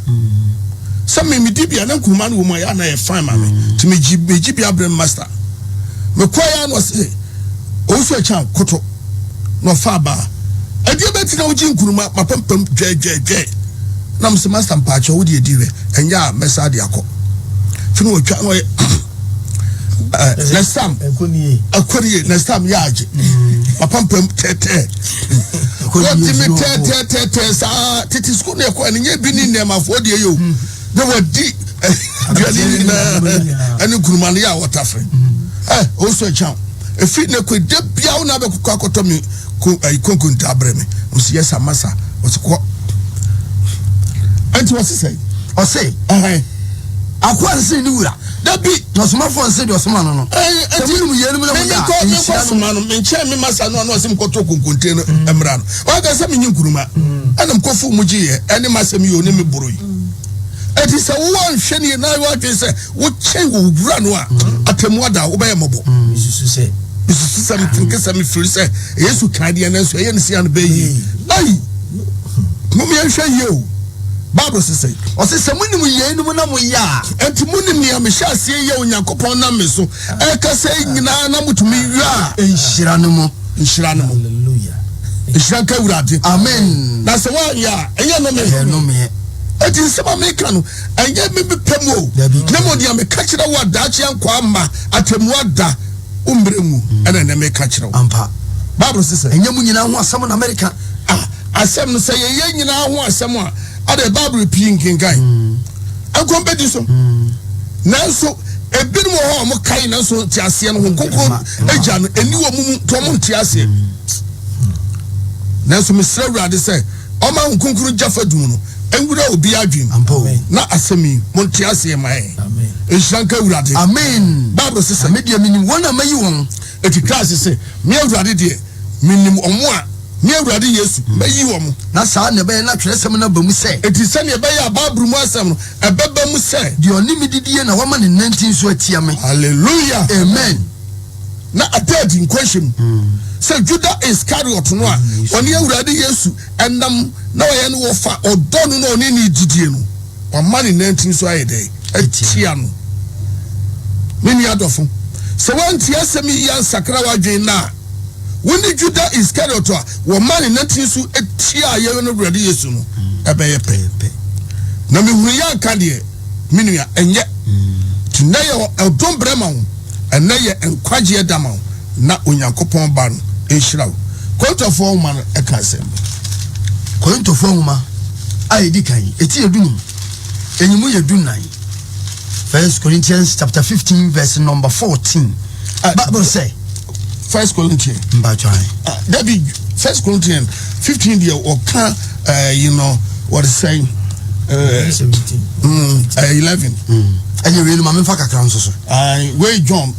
Sɛ me medi bia na nkuruma no wɔ mu a yɛ ana yɛ fine ma me. Nti megye megye bi abrɛ me master. Mekɔɛ a na ɔse owusu akyan koto na ɔfa abaa. Ɛdeɛ bɛti na wogye nkuruma mapampam dwɛdwɛdwɛ. Na mese master mpaakyɛ wode adi hwɛ ɛnyɛ a mɛsa de akɔ. Fi na ɔtwa na ɔyɛ next time ɛkɔ nie next time yɛ agye mapampam tɛtɛ. Wɔte me tɛtɛtɛtɛ saa tete sukuu na ɛkɔ ɛno nyɛ bi ne nnɛɛmafoɔ deɛ yɛ o. Na wadi aduane nyinaa ɛne nkuruma no yɛ a wɔtafere ɛ ɔwosɔ akyan efi ne kɔ de bia wo na abɛkɔ akɔtɔ mi ko ayi konkonta abrɛ mi ɔsi yɛ sa masa ɔsi kɔ ɛnti wɔsi sɛ ɔse ɛhɛn akoa nsen ne wura dabi na ɔsomafoɔ nsen deɛ ɔsoma no no sɛ monim yeinom na moyɛ a nhyira no soma no menkyɛn me masa no ano ɔsɛ mekɔtɔ konkonte no mmra no ɔka sɛ menye nkuruma ɛna mekɔfo mu gyeeɛ ɛne masɛm yi o ne me boro yi Enti sɛ woanhwɛ no yie na ayɛ w'adwene sɛ wokyɛn wo wura no a, atemmu ada a wobɛyɛ mmɔbɔ. Mesusu sɛ. Mesusu sɛ metenke sɛ mefiri sɛ Yesu kan deɛ nanso ɛyɛ ne sia no bɛyɛ yie. Ai! Mom yɛnhwɛ yie o. Bible se sɛ. Ɔse sɛ monim yeinom na moyɛ a. Enti monim nea mehyɛ aseɛ yɛ Onyankopɔn nam me so ɛrekasa yi nyinaa na motumi yɛ a. Nhyira ne mo. Nhyira ne mo. Hallelujah. Nhyira nka Awurade. Amen. Na sɛ woanyɛ a, ɛnyɛ nnome. Ɛyɛ nnome. Enti nsɛm a meka no, ɛnyɛ me me pɛ mu o, na mmom deɛ meka kyerɛ wo a daakye nkwa ama atemmu ada wo mmerɛ mu ɛna ɛnɛ meka kyerɛ wo. Ampa. Bible se sɛ. Ɛnyɛ mo nyinaa ho asɛm na mereka. Ah, asɛm no sɛ yɛyɛ nyinaa ho asɛm a, adɛ Bible pii nkenkan. Nkɔm bɛdi so. Nanso ebinom wɔ hɔ a wɔkae nanso nteaseɛ no ho kronkron agya no ɛni wɔn mu nti wɔn nte aseɛ. Nanso mesrɛ Awurade sɛ Ɔma Honhom Kronkron gya fadum no nwura obiara adwene mu na asɛm yi monte aseɛ ma yɛn. Nhyira nka Awurade. Amen. Bible se sɛ. Me deɛ menim wɔn a mayi wɔn. Eti Christ se, me Awurade deɛ menim wɔn a me Awurade Yesu mayi wɔn. Na saa na ɛbɛyɛ na twerɛsɛm no aba mu sɛ. Enti sɛdeɛ ɛbɛyɛ a Bible mu asɛm no ɛbɛba mu sɛ. Deɛ ɔne me didie na wama ne nantin so atia me. Hallelujah. Amen. Na ɛda adi nkɔnhyɛ mu sɛ Juda Iskariot no a ɔne Awurade Yesu nam na ɔyɛ no wɔfa ɔdɔ no na ɔne ne didie no, wama ne nantin so ayɛ dɛn? Atia no. Me nua dɔfo, sɛ woantie asɛm yi ansakra w'adwene nnɛ a, wo ne Juda Iskariot a wɔmaa ne nantin so tiaa yɛn Awurade Yesu no ɛbɛyɛ pɛ. Na mehunu yɛ anka deɛ, me nua, ɛnyɛ. Nti nnɛ yɛ ɔdom berɛ ma wo. Ɛnnɛ yɛ nkwagyeɛ da ma wo na Onyankopɔn Ba no nhyira wo. Korintofoɔ nwoma no ɛka asɛm bi. Korintofoɔ nwoma a ɛdi kan, ɛti edunum, Enyimu yɛ dunnan. First Corinthians chapter 15 verse number 14. Uh, Bible sɛ. First Corinthians. Mbatwa. Uh, dabi First Corinthians 15 deɛ ɔka uh, you know what is saying. Uh, 17. Uh, 11. Ɛnyɛ wei no ma memfa kakra nso so. Wei John.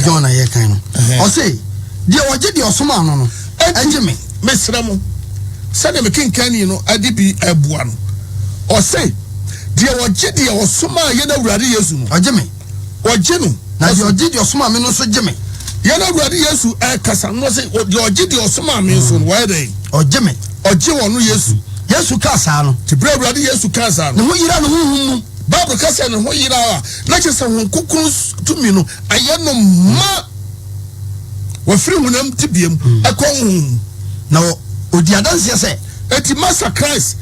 John na yɛ kan no. Ɔse deɛ ɔgye deɛ ɔsoma ano no ɛgye me. Mesrɛ mo sɛdeɛ mekenkan no ade bi ɛboa no. Ɔse, Deɛ ɔgye deɛ ɔsomaa yɛn Awurade Yesu no. Ɔgye me. Ɔgye no. Na deɛ ɔgye deɛ ɔsomaa me no nso gye me. Yɛn Awurade Yesu ɛrekasa no, ɔse, deɛ ɔgye deɛ ɔsomaa me nso no, wayɛ dɛn? Ɔgye me. Ɔgye ɔno Yesu. Yesu kaa saa no. Nti berɛ a Awurade Yesu kaa saa no. Ne ho yeraa no honhom mu. Bible ka sɛ ne ho yeraa a, na kyerɛ sɛ Honhom Kronkron tumi no ayɛ no ma. Wafiri honam tebea mu ɛkɔ honhom mu. Na ɔdi adanseɛ sɛ. Enti Master Christ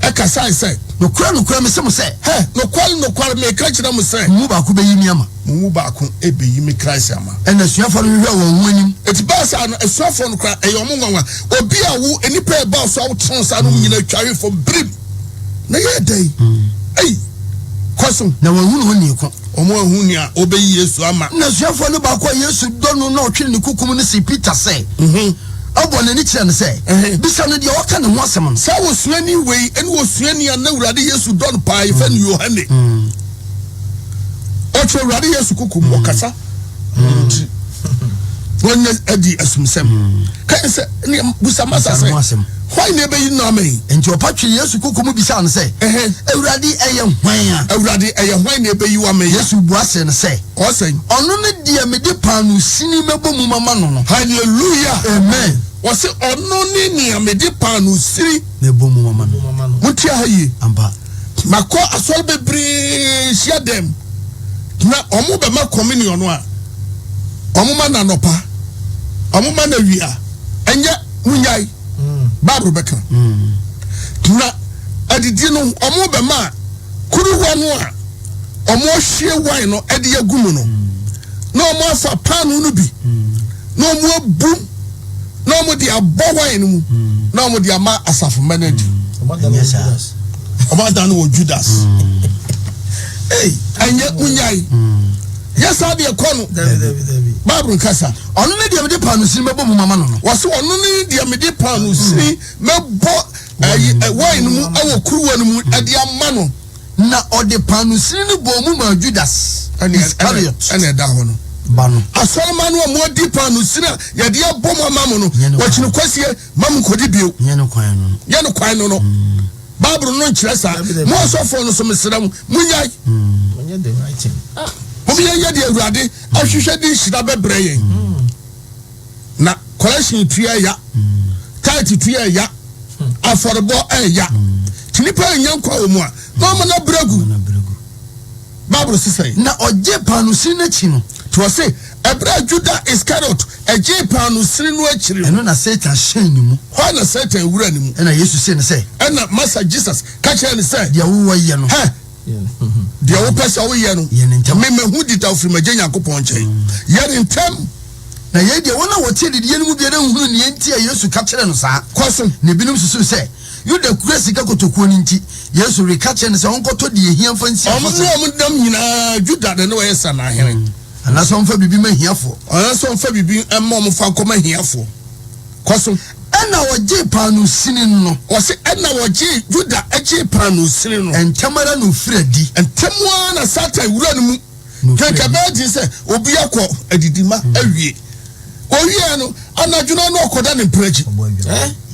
kasae sɛ. Nokorɛ, nokorɛ, mese mo sɛ. Hɛ! Nokware, nokware, meka kyerɛ mo sɛ. Mo mu baako bɛyi me ama. Mo mu baako bɛyi me Christ ama. Ɛnna asuafoɔ no hwehwɛɛ wɔn ho anim. Enti baa saa no, asuafoɔ no koraa, ɛyɛ wɔn nwanwa. Obi a wo, nnipa a ɛba wo so a wotene wo nsa no nyinaa twa hwe fam birim. Na yɛyɛ dɛn? Ei! Kɔ so. Na wɔanhunu onii ko. Wɔanhu nea ɔbɛyi Yesu ama. Ɛnna asuafoɔ no baako a Yesu dɔ no na ɔtwere ne kokom no see Peter sɛ, Ɔbɔɔ n'ani kyerɛɛ no sɛ, Bisa no deɛ ɔreka ne ho asɛm no. Saa osuani wei ne osuani a na Awurade Yesu dɔ no paa, yɛfrɛ no Yohane. Ɔtwe Awurade Yesu kokom, ɔkasa ne tiri. Wɔnyɛ adi asumsɛm. Kae sɛ, ne busa masa sɛ, hwan na ɛbɛyi no ama yi? Enti ɔpa twee Yesu koko mu bisaa no sɛ, Awurade, ɛyɛ hwan a? Awurade, ɛyɛ hwan na ɛbɛyi wo ama yi? Yesu bua see no sɛ, Ɔsɛn. Ɔno ne deɛ mede paanoo sini mɛbɔ mu mama no no. Hallelujah! Amen. Ɔse, ɔno ne nea mede paanoo sini. Mɛbɔ mu mama no. Montie ha yie. Ampa. Makɔ asɔre bebree hyia dɛm na wɔn bɛma communion no a, wɔn ma no anɔpa, wɔn ma no awia, ɛnyɛ munyae. Bible bɛka. Na adidi no wɔn bɛma kuruwa no a wɔn ahwie wine no de agu mu no, na wɔn afa paano no bi na wɔn abu na wɔn de abɔ wine no mu na wɔn de ama asafo mma no adi. Wɔn ada no wɔ Judas. Ɛnyɛ munyae. Yɛ saa deɛ kɔ no. Bible nkasa. Ɔno ne deɛ mede paano sini mɛbɔ mu mama no no. Wɔsi ɔno ne deɛ mede paano sini mɛbɔ ɛyi wine mu ɛwɔ kuruwa no mu ɛde ama no. Na ɔde paano sini no bɔɔ mu maa Judas Iscariot. Ɛna ɛda hɔ no. Ba no. Asɔremma no a moadi paano sini a yɛde abɔ mu ama mo no, wɔkyini kwasie ma mo nkɔdi bio. Nyɛ no kwan no no. Nyɛ no kwan no no. Bible no nkyerɛ saa. Mo asɔfoɔ no nso, mesrɛ mo, monnyae. Mom yɛnyɛ deɛ Awurade ahwehwɛ de nhyira bɛbrɛ yɛn. Na collection tua ɛya, tithe tua ɛya, afɔrebɔ ɛya. Nti nipa nya nkwa wɔ mu a, na ɔma no abrɛ gu. Bible se sɛn? Na ɔgyee paano sini no akyi no. Nti ɔse, ɛberɛ a Juda Iscariot gyee paano sini no akyiri no. Ɛno na Satan hyɛn ne mu. Hɔ ara na Satan wuraa ne mu. Ɛna Yesu see no sɛ. Ɛna Master Jesus ka kyerɛɛ no sɛ. Deɛ wowɔ yɛ no. Hɛ! Deɛ wopɛ sɛ woyɛ no. Yɛ no ntɛm. Me mahu dedaw firi m'Agya Nyankopɔn nkyɛn. Yɛ no ntɛm. Na yei deɛ, wɔn a wɔte adidiiɛ no mu biara nhunu nea enti a Yesu ka kyerɛɛ no saa. Kɔ so. Na ebinom susuu sɛ, Yuda kura sika kotokuo no nti, Yesu reka kyerɛ no sɛ ɔnkɔtɔ deɛ ɛhia mfa nsi Wɔn afahyɛ ne no. wɔn nam nyinaa, Juda de ne ɔyɛ sanahene. Anaasɛ ɔmfa biribi mma ahiafoɔ. Anaasɛ ɔmfa biribi mma wɔn mfa nkɔma ahiafoɔ. Kɔ so. Ɛnna wɔgyee paanoo sini no. Wɔse, ɛnna wɔgyee, Juda gyee paanoo sini no. Ntɛm ara na ɔfiri adi. Ntɛm ara na Satan wura ne mu. Kɛkɛ bɛyɛ den sɛ obi akɔ adidi ma awie. Owiee no, anadwo no na ɔkɔda ne mpena akyi.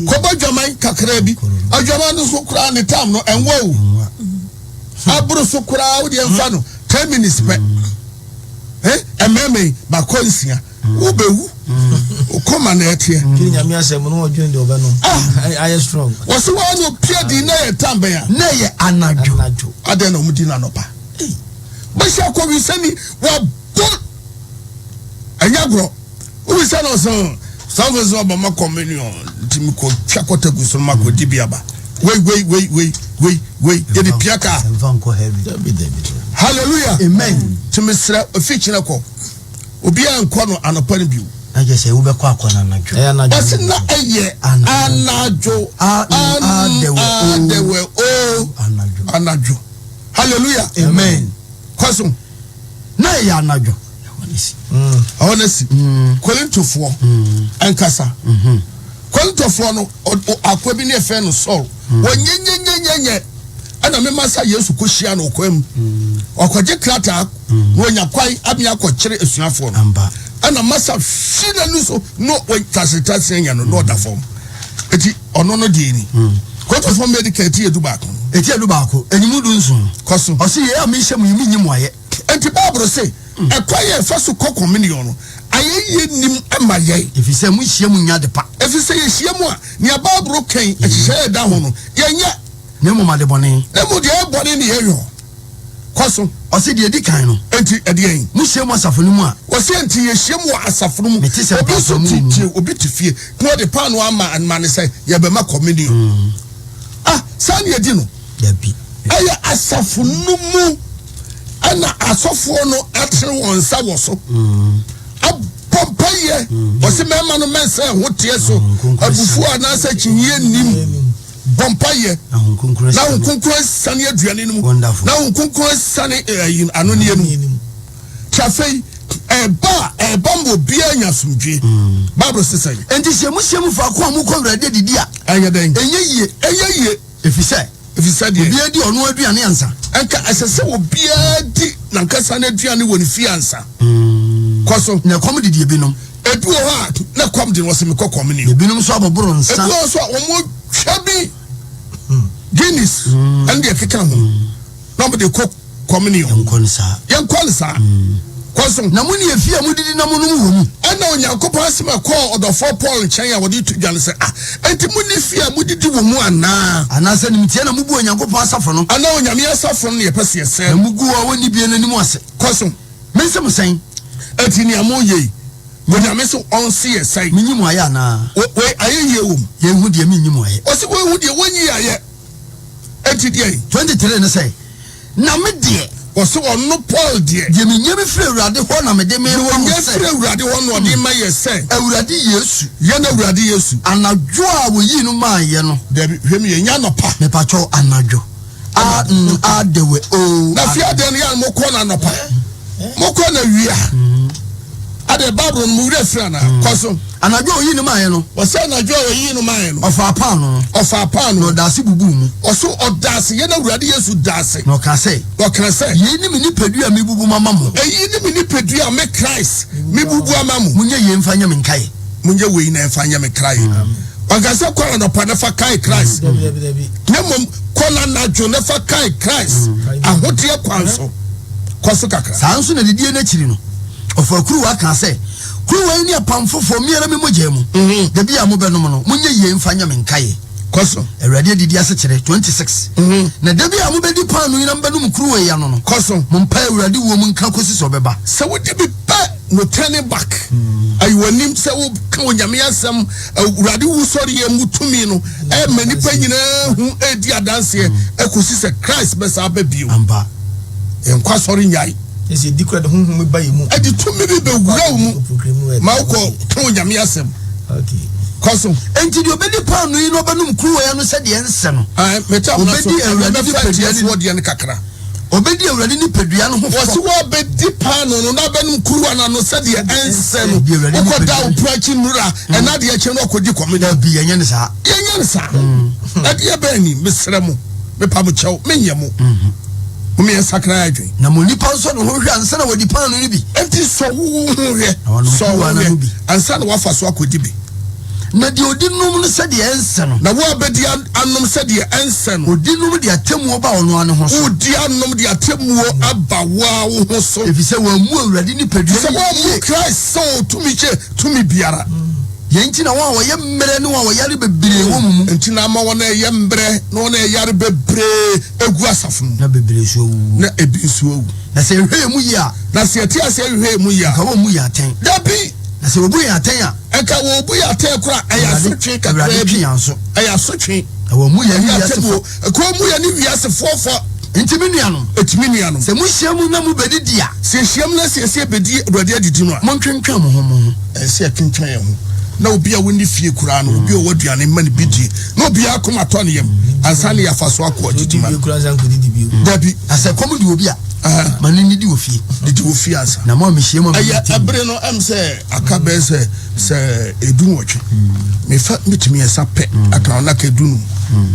Kɔbɔ adwaman kakraa bi. Adwaman no so koraa ne tam no ɛnwa o. Aboro so koraa wo deɛ mfa no 10 minutes pɛ. Mmarima yi bakɔ nsia. Wobɛwu. Okoma na ɛteɛ. Twene nyame asɛm no ɔdwene deɛ ɔbɛnom. Ah! Ayɛ strong. Wɔsi wɔn na opia di na yɛ tam bɛn a. Na yɛ anadwo. Adɛn na wɔn di na anɔpa. Bɛhyɛ akɔwisani wabɔ ɛnyɛ agorɔ. Wobisa no sɛ sanfo sɛ ɔba ma communion nti mekɔ twa kɔta gu so ma kɔ di bi aba. Wei wei wei wei wei wei yɛde pia kaa. Hallelujah. Amen. Nti mesrɛ efi kyerɛ kɔ. Obiara nkɔ no anɔpa no bio. Na kyerɛ sɛ wobɛkɔ akɔ no anadwo. Ɔse na ɛyɛ anadwo. Adɛwɛ o. Anadwo. Hallelujah. Amen. Kɔ so. Na ɛyɛ anadwo. Ɛhɔ no si. Korintofoɔ nkasa. Korintofoɔ no, akoa bi ne ɛfɛ no Saul. Wɔnyɛnyɛnyɛnyɛ. Ɛna mema sa Yesu kɔhyia no ɔkwan mu. Ɔkɔgye krataa na ɔnya kwan ame akɔkyere asuafoɔ no. Ɛna masa hwi n'ani so na ɔtasetase anya no na ɔda fam. Eti ɔno no deɛ ni. Korintofoɔ mmɛdi kan eti 11. Eti 11, enyimu 17. Kɔ so. Ɔsi yei a mehyɛ mo yi, menyi mo ayɛ. Enti Bible se, ɛkwan a yɛfa so kɔ communion no, ayɛyie nnim ma yɛn. Ɛfiri sɛ mohyia mu nya adepa. Ɛfiri sɛ yɛhyia mu a, nea Bible ka yi, nhyehyɛeɛ a ɛda ho no, yɛnyɛ. Na mmom adebɔne. Na mmom deɛ ɛyɛ bɔne ne yɛyɔ. Kɔ so. Ɔse deɛ ɛdi kan no. Enti ɛdeɛn? Mohyia mu asafo no mu a. Ɔse enti yɛhyia mu wɔ asafo no mu. Mete sɛ Obi nso mpaepaemu te, wɔ mu. tie, obi te fie, na ɔde paanoo ama, ama no sɛ yɛbɛma communion. Ah, saa ne yɛdi no? Dabi. Ɛyɛ asafo no mu ɛna asɔfoɔ no atene wɔn nsa wɔ so abɔ mpaeɛ. Ɔse mmarima no mɛnsa ɛho teɛ so, abufuo anaasɛ akyinnyeɛ nnim. Bɔ mpaeɛ Na Honhom Kronkron na Honhom Kronkron asiane aduane no mu, na Honhom Kronkron asiane ɛyi anonneɛ no mu. Ti afei ɛba a ɛba ma obiara nya asomdwie. Bible se sɛn? Enti sɛ mohyia mu faako a mokɔ Awurade adidi a, Ɛnyɛ dɛn? Ɛnyɛ yie. Ɛnyɛ yie. Ɛfiri sɛ. Ɛfiri sɛ deɛ. Obiara di ɔno aduane ansa. Ɛnka ɛsɛ sɛ obiara di n'ankasa n'aduane wɔ ne fie ansa. Kɔ so. Na ɛkɔm didi ebinom. Ebi wɔ hɔ a, na ɛkɔm de no, wɔse mekɔ communion. Na ebinom nso aboboro nsa. Ebi wɔ hɔ nso a, wɔtwa bi Guinness ɛne deɛ ɛkeka ho, na wɔde kɔ communion. Yɛnkɔ no saa. Yɛnkɔ no saa. Kɔ so. Na mo ne efie a modidi na monom wɔ mu. Ɛnna Onyankopɔn asɛm a ɛkɔɔ ɔdɔfoɔ Paul nkyɛn a wɔde to dwa no sɛ, Ah, enti monni fie a modidi wɔ mu anaa? Anaasɛ animtia na mubu Onyankopɔn asafo no? Anaa Onyame asafo no na yɛpɛ sɛ yɛsɛe Na no? mugu wɔn a wɔnni bie no anim ase. Kɔ so. Mense mo sɛn? Enti nea moreyɛ yi, Onyame se ɔnse yɛ sɛn? Menyi mo ayɛ anaa? Wei, ayɛyie wɔ mu. Yei ho deɛ menyi mo ayɛ. Ɔse wei ho deɛ wɔnyi ayɛ. Enti deɛn? 23 ne sɛ, Na me deɛ. Ɔse ɔno Paul deɛ. Deɛ menya mefiri Awurade hɔ na mede Deɛ merema mo ɔnya sɛ. firi Awurade hɔ na ɔde rema yɛ sɛ. Awurade Yesu. Yɛn Awurade Yesu. Anadwo a wɔyii no maeɛ no. Dabi, hwɛ me yie, nyɛ anɔpa. Mepakyɛw, anadwo. A n a de wɛ o. Na fie adeɛ no yɛ a mokɔ no anɔpa, mokɔ no awia. Adeɛ Bible no mo werɛ firi anaa? Kɔ so. Anadwo a ɔyii no maeɛ no. Ɔsɛ anadwo a ɔyii no maeɛ no. Ɔfaa paanoo no. Ɔfaa paanoo. Na ɔdaa ase bubuu mu. Ɔso ɔdaa ase, yɛn Awurade Yesu daa ase. Na ɔkaa sɛ. Na ɔkaa sɛ. Yei ne me nipadua a mebubu mama mo. Eyi ne me nipadua a me Christ mebubu ama mo. Monyɛ yei mfa nyɛ me nkaeɛ. Monyɛ wei na ɛmfa nyɛ me nkaeɛ. Wanka sɛ kɔ anɔpa na fa kae Christ. Na mmom kɔ no anadwo na fa kae Christ ahoteɛ kwan so. Kɔ so kakra. Saa nso na didie no akyiri no, ɔfaa kuruwa kaa sɛ, Kuruwa yi ne apam foforɔ, me ara me mogya mu. Da bi a mobɛnom no, monyɛ yei mfa nyɛ me nkaeɛ. Kɔ so. Awurade adidi asekyerɛ, 26 Na da bi a mobɛdi paanoo yi na mobɛnom kuruwa yi ano no, Kɔ so. mompae Awurade wuo mu nka kɔsi sɛ ɔbɛba. Sɛ wodi bi pɛ, no turning back. Ayi w'anim sɛ woka Onyame asɛm, Awurade wusɔreɛ mu tumi no ɛma nnipa nyinaa hu ɛredi adanseɛ ɛkɔsi sɛ Christ bɛsa aba bio. Ampa. Yɛnkɔ asɔre nnyae. Ɛsɛ di kura de honhom bi ba yɛ mu. Ɛde tumi bi bɛwura wo mu ma wokɔ ka Onyame asɛm. Kɔ so. Enti deɛ ɔbɛdi paanoo yi na ɔbɛnom kuruwa yi ano sɛdeɛ ɛnsɛ no, ɔbɛdi Awurade nipadua ne deɛ no kakra. Ɔbɛdi Awurade nipadua no ho fɔ. Wɔsi wɔbɛdi paanoo no na abɛnom kuruwa no ano sɛdeɛ ɛnsɛ no. Wokɔda wo pono akyi nnura ɛna adeɛ kye no ɔkɔdi kɔm. Dabi, yɛnyɛ no saa. Yɛnyɛ no saa. Ɛdeɛ bɛn ni? Mesrɛ mo, mepa mo kyɛw, menyɛ mo. Mom yɛn sakra yɛn adwene. Na mo nipa nsɔ ne ho nhwɛ ansa na wadi paanoo no bi. Enti sɔ wo ho hwɛ, sɔ wo ho hwɛ ansa na wafa so akɔdi bi. Na deɛ ɔdi nom no sɛdeɛ ɛnsɛ no. Na wo a bɛdi anom sɛdeɛ ɛnsɛ no. Ɔdi nom de atemmuo ba ɔno ara ne ho so. Wodi anom de atemmuo aba wo ara wo ho so. Ɛfiri sɛ wammu Awurade nipadua no yie. Sɛ wammu Christ sɛ ɔtumi kyɛ tumi biara. Yei nti na wɔn a wɔyɛ mmerɛ ne wɔn a wɔyare bebree wɔ mo mu. Nti na ama wɔn a ɛyɛ mmerɛ ne wɔn a ɛyare bebree gu asafo no mu. Na bebree nso awuwu. Na ebi nso awu. Na sɛ yɛhwɛ yɛn mu yie a. Na sɛ yɛte ase hwehwɛ yɛn mu yie a. Nka wɔmmu yɛn atɛn. Dabi! Na sɛ wɔbu yɛn atɛn a. Nka wɔbu yɛn atɛn koraa a, ɛyɛ asotwe kakraa bi. Awurade twe yɛn aso. Ɛyɛ asotwe. Na wɔmmu yɛn ne wiase fɔ. Nka wɔmmu yɛn ne wiasefoɔ fɔ. Enti me nuanom. Enti me nuanom. Sɛ mohyia mu na mobɛdidi a. Sɛ yɛhyia mu na sɛ yɛsɛ yɛbɛdi Awurade adidi no a. Montwentwɛn mo ho mo ho. Ɛnsɛ yɛtwentwɛn yɛn ho. Na obi a wonni fie koraa no, obi a ɔwɔ aduane mma no bi die, na obiara akoma tɔ ne yam ansa na yɛafa so akɔ adidi ma no. Dabi. Na sɛ kɔm de obi a, ma no nnidi wɔ fie. Didi wɔ fie ansa. Na mo a mehyia mu a Ɛyɛ ɛbere no ɛm sɛ aka bɛyɛ sɛ sɛ 18. Mefa metumi ɛsa pɛ aka ho na ka 15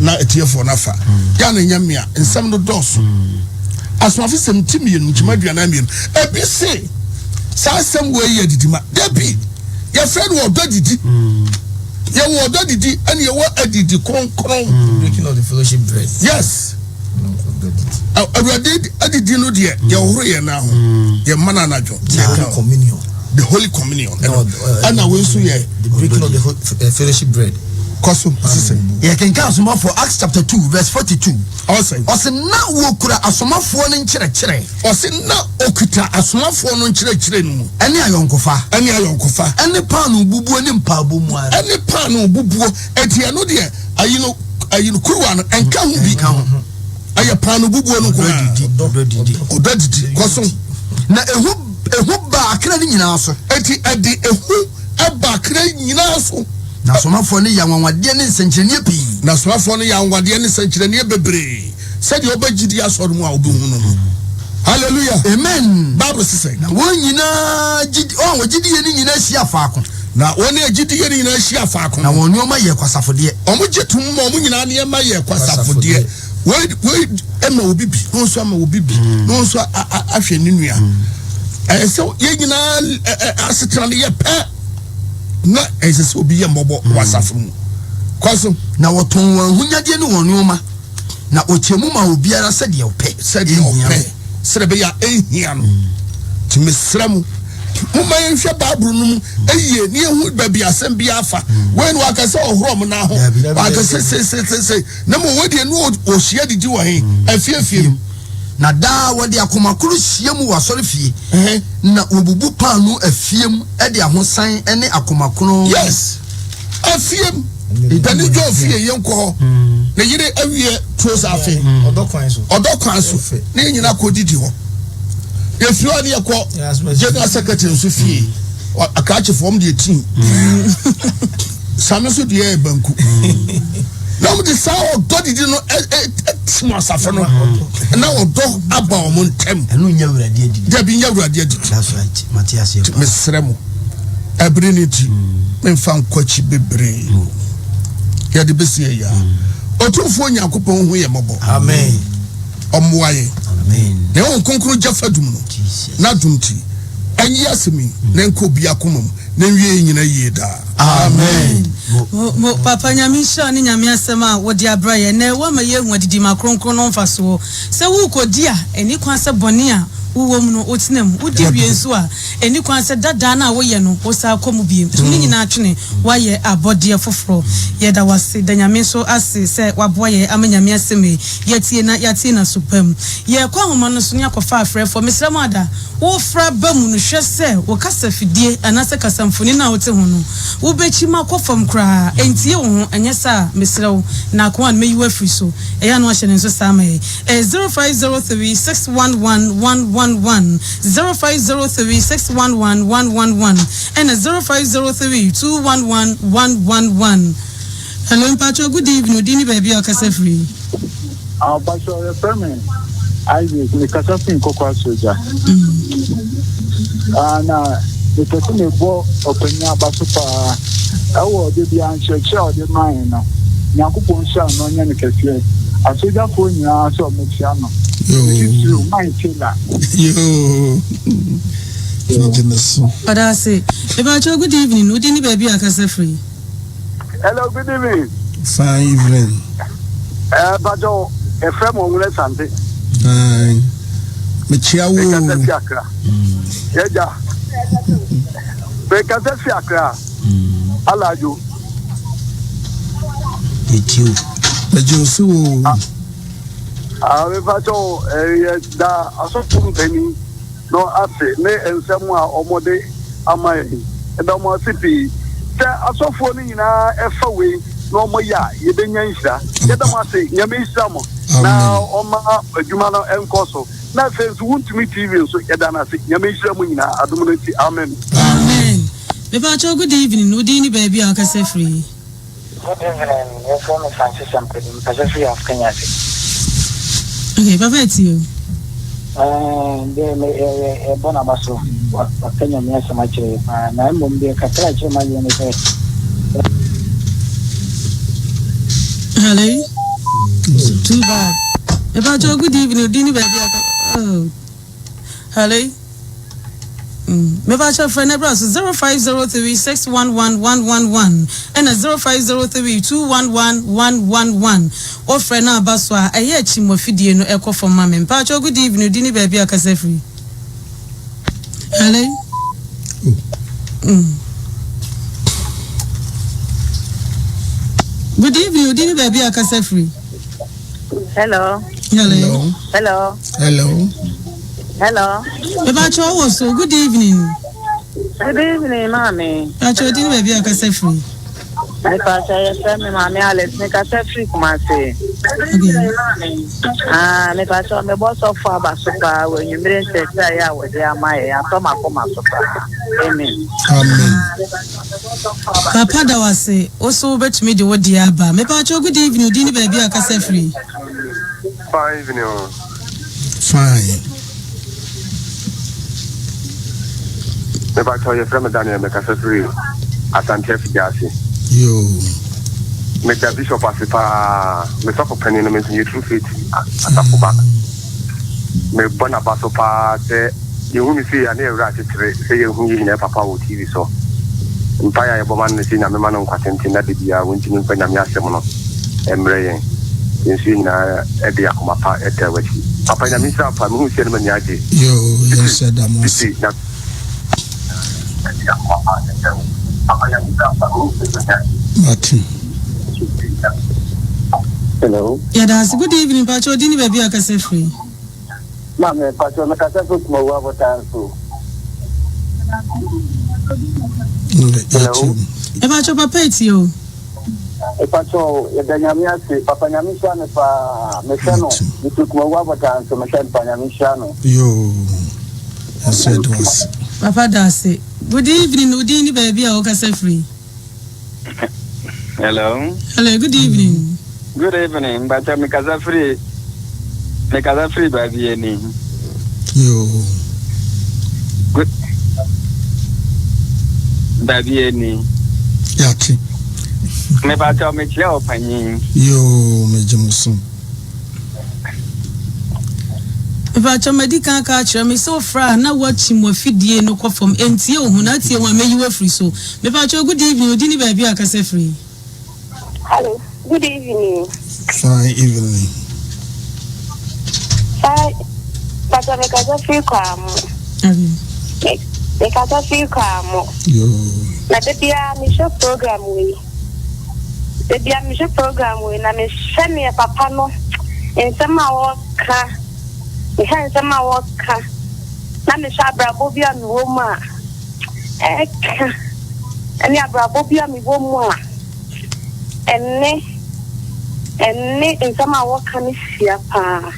na atiefoɔ no afa. Yɛ na ɛnyɛ mmea nsɛm no dɔɔso. Asomafo sɛm ti 2 nkyɛmu 42. Ebi se saa asɛm wei yɛ adidima. Dabi. Yɛfrɛ no ɔdɔ didi. Yɛwɔ ɔdɔ didi ɛna yɛwɔ adidi kronkron. Breaking of the fellowship bread. Yes. Awurade adidi no deɛ yɛhohoro yɛn nan ho, yɛma no anadwo. The Holy Communion. The Holy Communion. Ɛna wei nso yɛ. The breaking of the fellowship bread. Kɔ so sisɛ. Yɛkenkan Asomafoɔ Acts chapter 2 verse 42. Ɔsɛ. Ɔse na wɔkura asomafoɔ no nkyerɛkyerɛ. Ɔse na ɔkuta asomafoɔ no nkyerɛkyerɛ no mu. Ɛne ayɔnkofa. Ɛne ayɔnkofa. Ɛne paanoo bubuo ne mpaabɔ mu ara. Ɛne paanoo bubuo. Eti ɛno deɛ ayi no ayi no kuruwa no ɛnka ho bi. Ɛnka ho. Ɛyɛ paanoo bubuo no nko ara. Ɔdɔ didi. Ɔdɔ didi. Kɔ so. Na ehu ehu baa akra no nyinaa so. Eti ɛde ehu ɛba akra nyinaa so. Na asomafoɔ no yɛ anwanwadeɛ ne nsɛnkyerɛnneɛ pii. Na asomafoɔ no yɛ anwanwadeɛ ne nsɛnkyerɛnneɛ bebree sɛdeɛ ɔba gyidie asɔre mu a wobɛhu no no. Hallelujah. Amen. Bible se sɛn? Na wɔn nyinaa gyidi, wɔn a wɔgye diiɛ no nyinaa hyia faako. Na wɔn a wɔgye diiɛ no nyinaa hyia faako. Na wɔn nneɛma yɛɛ kwasafodeɛ. Wɔgye tom ma wɔn nyinaa nneɛma yɛɛ kwasafodeɛ. Wei wei ma obi bi, na wɔn nso ama obi bi, na wɔn nso ahwɛ ne nua. Ɛyɛ sɛ yɛn nyinaa asetena no yɛ pɛ. Na ɛsɛ sɛ obi yɛ mmɔbɔ wɔ asafo mu. Kɔ so. Na wɔtɔn wɔn ahonyadeɛ ne wɔn nneɛma, na wɔkyɛ mu ma obiara sɛdeɛ ɔpɛ. Sɛdeɛ ɔpɛ, sɛdeɛ ɛbɛyɛ a ɛnhia no. Nti mesrɛ mo, momma yɛnhwɛ Bible no mu yie na yɛhu baabi asɛm biara fa. Wei no waka sɛ ɔhorɔ mo nan ho, waka sɛ seiseiseisei, na mmom wei deɛ ne ɔhyia didi wɔ he? Afiefie mu. Na daa wɔde akoma koro hyia mu wɔ asɔrefie, na wɔbubu paanoo afie mu de ahosan ne akoma kronn. Yes, afie mu. Panin John fie yɛn kɔ hɔ. Ne yere awie tuos afe. Ɔdɔ kwan so. Ɔdɔ kwan so. Ne yɛn nyinaa kɔ didi hɔ. Yɛfiri hɔ ne yɛkɔ general secretary nso fie. Akrakyefoɔ wɔn deɛ tii. Same nso deɛ yɛ banku. Na wɔn de saa ɔdɔ didi no ɛtim asafo no. Na ɔdɔ aba wɔn ntɛm. Ɛno nyɛ awurade adidi. Dabi nyɛ awurade adidi. That's right. Mate aseɛ paa. Mesrɛ mo. Ɛbere no nti, memfa nkɔ akyi bebree. Yɛde bɛsi ɛyɛ a. Otumfoɔ Nyankopɔn hu yɛn mmɔbɔ. Amen. Ɔmmoa yɛn. Amen. Na ɛwɔ nkonkron gya fadum no. N'adom nti, ɛnye asɛm yi na ɛnkɔ obi akoma mu na ɛnwie yɛn nyinaa yie daa. Amen. Mo, mo, Papa Nyame nhyira ne Nyame asɛm a wode abra yɛn nɛ. Woama yɛahu adidima kronkron no mfasoɔ. Sɛ worekɔdi a, ɛnni kwan sɛ bɔne a wowɔ mu no wotena mu. Wodi wie nso a, Ɛnni kwan sɛ dadaa no a woyɛ no wosan kɔ mu bio. To ne nyinaa twene, woayɛ abɔdeɛ foforɔ. Yɛda wo ase, da Nyame nso ase sɛ waboa yɛn ama Nyame asɛm yi yɛatie na yɛatie no aso pa mu. Yɛrekɔ ahoma no so na yɛakɔfa afrɛfoɔ. Mesrɛ mo ada, worefrɛ aba mu no hwɛ sɛ wo kasafidie anaasɛ kasamfonin no a wote ho no wobɛkyim akɔ fam koraa. Ɛntie wo ho, ɛnyɛ saa a mesrɛ wo Nakoan mɛyi wo afiri so. Ɛyɛ a na wahyɛ ne nso saa ama yɛn. Ɛyɛ 0503 611 111. 0503 611 111 ɛna 0503 211 111. Hello mpakyɛw good evening odin ne baabi a ɔkasa firi. Ah, mpakyɛw yɛfrɛ me Isaac mekasa firi Nkɔkɔ Asogya. Ah, na mepɛ sɛ mebɔ ɔpanyin aba so paa ɛwɔ ɔde bia nkyerɛkyerɛ a ɔde maa yɛn no. Nyankopɔn nhyira no ɔnyɛ no kɛseɛ. Asogyafoɔ nyinaa sɛ ɔmokyia no. Titiriw Mike Taylor. Yoo. Gyina me so. Ɔda ase. Mepakyɛw good evening, wo din ne baabi a akasa firi? Hello, good evening. Fine evening. Eh, pakyɛw, efrɛ mo Ɔwene Sante. Aye. Mekyia wo. Mekasa fi Accra. Yɛgya. Mekasa fi Accra. Alajo. Yɛtie o. Megye wo so o. Ah. Ah, mepakyɛ wo, eh, yɛda asɔfo mpanin no ase ne nsɛm a wɔde ama yɛn. Yɛda wɔn ase pii. Sɛ asɔfoɔ no nyinaa ɛfa wei na wɔyɛ a, yɛbɛnya nhyira. Yɛda mo ase, Nyame nhyira mo na ɔma adwuma no nkɔ so. Na afei nso, Wontumi TV nso, yɛda no ase. Nyame nhyira mo nyinaa, adom no nti. Amen. Amen. Mepaakyɛw good evening, wo din ne baabi a wokasa firi? Good evening, yɛfrɛ me Francis Ampadu, mekasa firi Afkanya ase. Okay, papa ɛti o. Deɛ yɛbɔ n'aba so, waka Nyame asɛm akyerɛ yɛ paa, na mmom deɛ kakra a ɛkyerɛ m'adwene ne sɛ. Hello? Too bad. Mepaakyɛw good evening, wo din ne baabi a oh. Hello? Mepakyɛ frɛ na bra so 0503 611 111 ɛna 0503 211 111. Wofrɛ na aba so a ɛyɛ akyi mo afidie no ɛkɔ fam ma me. Mpakyɛ good evening, di ne baabi a kasa firi. Hello? Good evening, odi ne baabi a kasa firi. Hello. Hello. Hello. Hello. Hello. Mepakyɛ wɔ so good evening. Good evening, maame. Mepakyɛ odi ne baabi a kasa firi. Mepakyɛ yɛfrɛ me maame Alex mekasa firi Kumase. Okay. Ah, mepakyɛ mebɔ sɔfo aba so paa wɔ anwummere nkyerɛkyerɛ a yɛ a wɔde ama yɛ atɔ m'akoma so paa. Amen. Amen. Papa da wase, wo so wobɛtumi de wo deɛ aba. Mepakyɛ good evening, odi ne baabi a kasa firi. Fine evening o. Fine. Mepakyɛ yɛfrɛ me Daniel mekasa firi Asante Afigya ase. Yoo. Meda Bishop ase paa. Me sɔfo panin no me nso yɛ True Faith asafo ba. Mebɔ n'aba so paa sɛ yɛhu no sei a na yɛwerɛ akyekyere sɛ yɛhu yɛ nyinaa papa wɔ TV so. Mpaeɛ a yɛbɔ ma no ne sɛ Nyame ma no nkwa tenten na da biara wɔntumi mfa Nyame asɛm no mmrɛ yɛn. Yɛn nso yɛn nyinaa de akoma pa taa w'akyi. Papa Nyame nhyira wo paa. Mehu sei a na m'ani agye. Yoo, yɛn nso yɛda mo ase. Titi, Nyame de akoma pa taa w'akyi. Papa Nyame nhyira wo paa. Mehu sei a na m'ani agye. Mate. Hello. Yɛda ase. Good evening, mpakyɛ odi ne baabi a kasa firi. Maame, mpakyɛ mekasa firi Kumawu abotan so. Hello. Mpakyɛ papa etie o. Mpakyɛ yɛda Nyame ase. Papa Nyame nhyira no paa. Mehwɛ no. Mefiri Kumawu abotan so mehwɛ no paa. Nyame nhyira no. Yoo. Ɛsɛ yɛda wo ase. Papa da ase. Good evening, wo din ne baabi a wokasa firi. Hello. Hello, good evening. Good evening. Mbacha mikasa firi mikasa firi baabi ani. Yoo. Good. Baabi ani. Yate. Mebacha mekyia ɔpanyin. Yoo, megye mo so. Mepakyɛw madi kan aka akyerɛ me sɛ wofrɛ a na woakyim w'afidie no kɔ fam ɛntie wo ho na atie ho a mɛyi wo afiri so. Mepakyɛw good evening odi ne baabi a kasa firi. Hello, good evening. Fine evening. Fine, pakyɛw mekasa firi Kwamo. Okay. Mekasa firi Kwamo. Yoo. Na da biara mehwɛ program wei. Da biara mehwɛ program wei na mehwɛ neɛ papa no nsɛm a ɔka, mehwɛ nsɛm a ɔka na mehwɛ abrabɔ bi a mewɔ mu a ɛka ɛne abrabɔ bi a mewɔ mu a ɛne ɛne nsɛm a wɔka no hyia paa.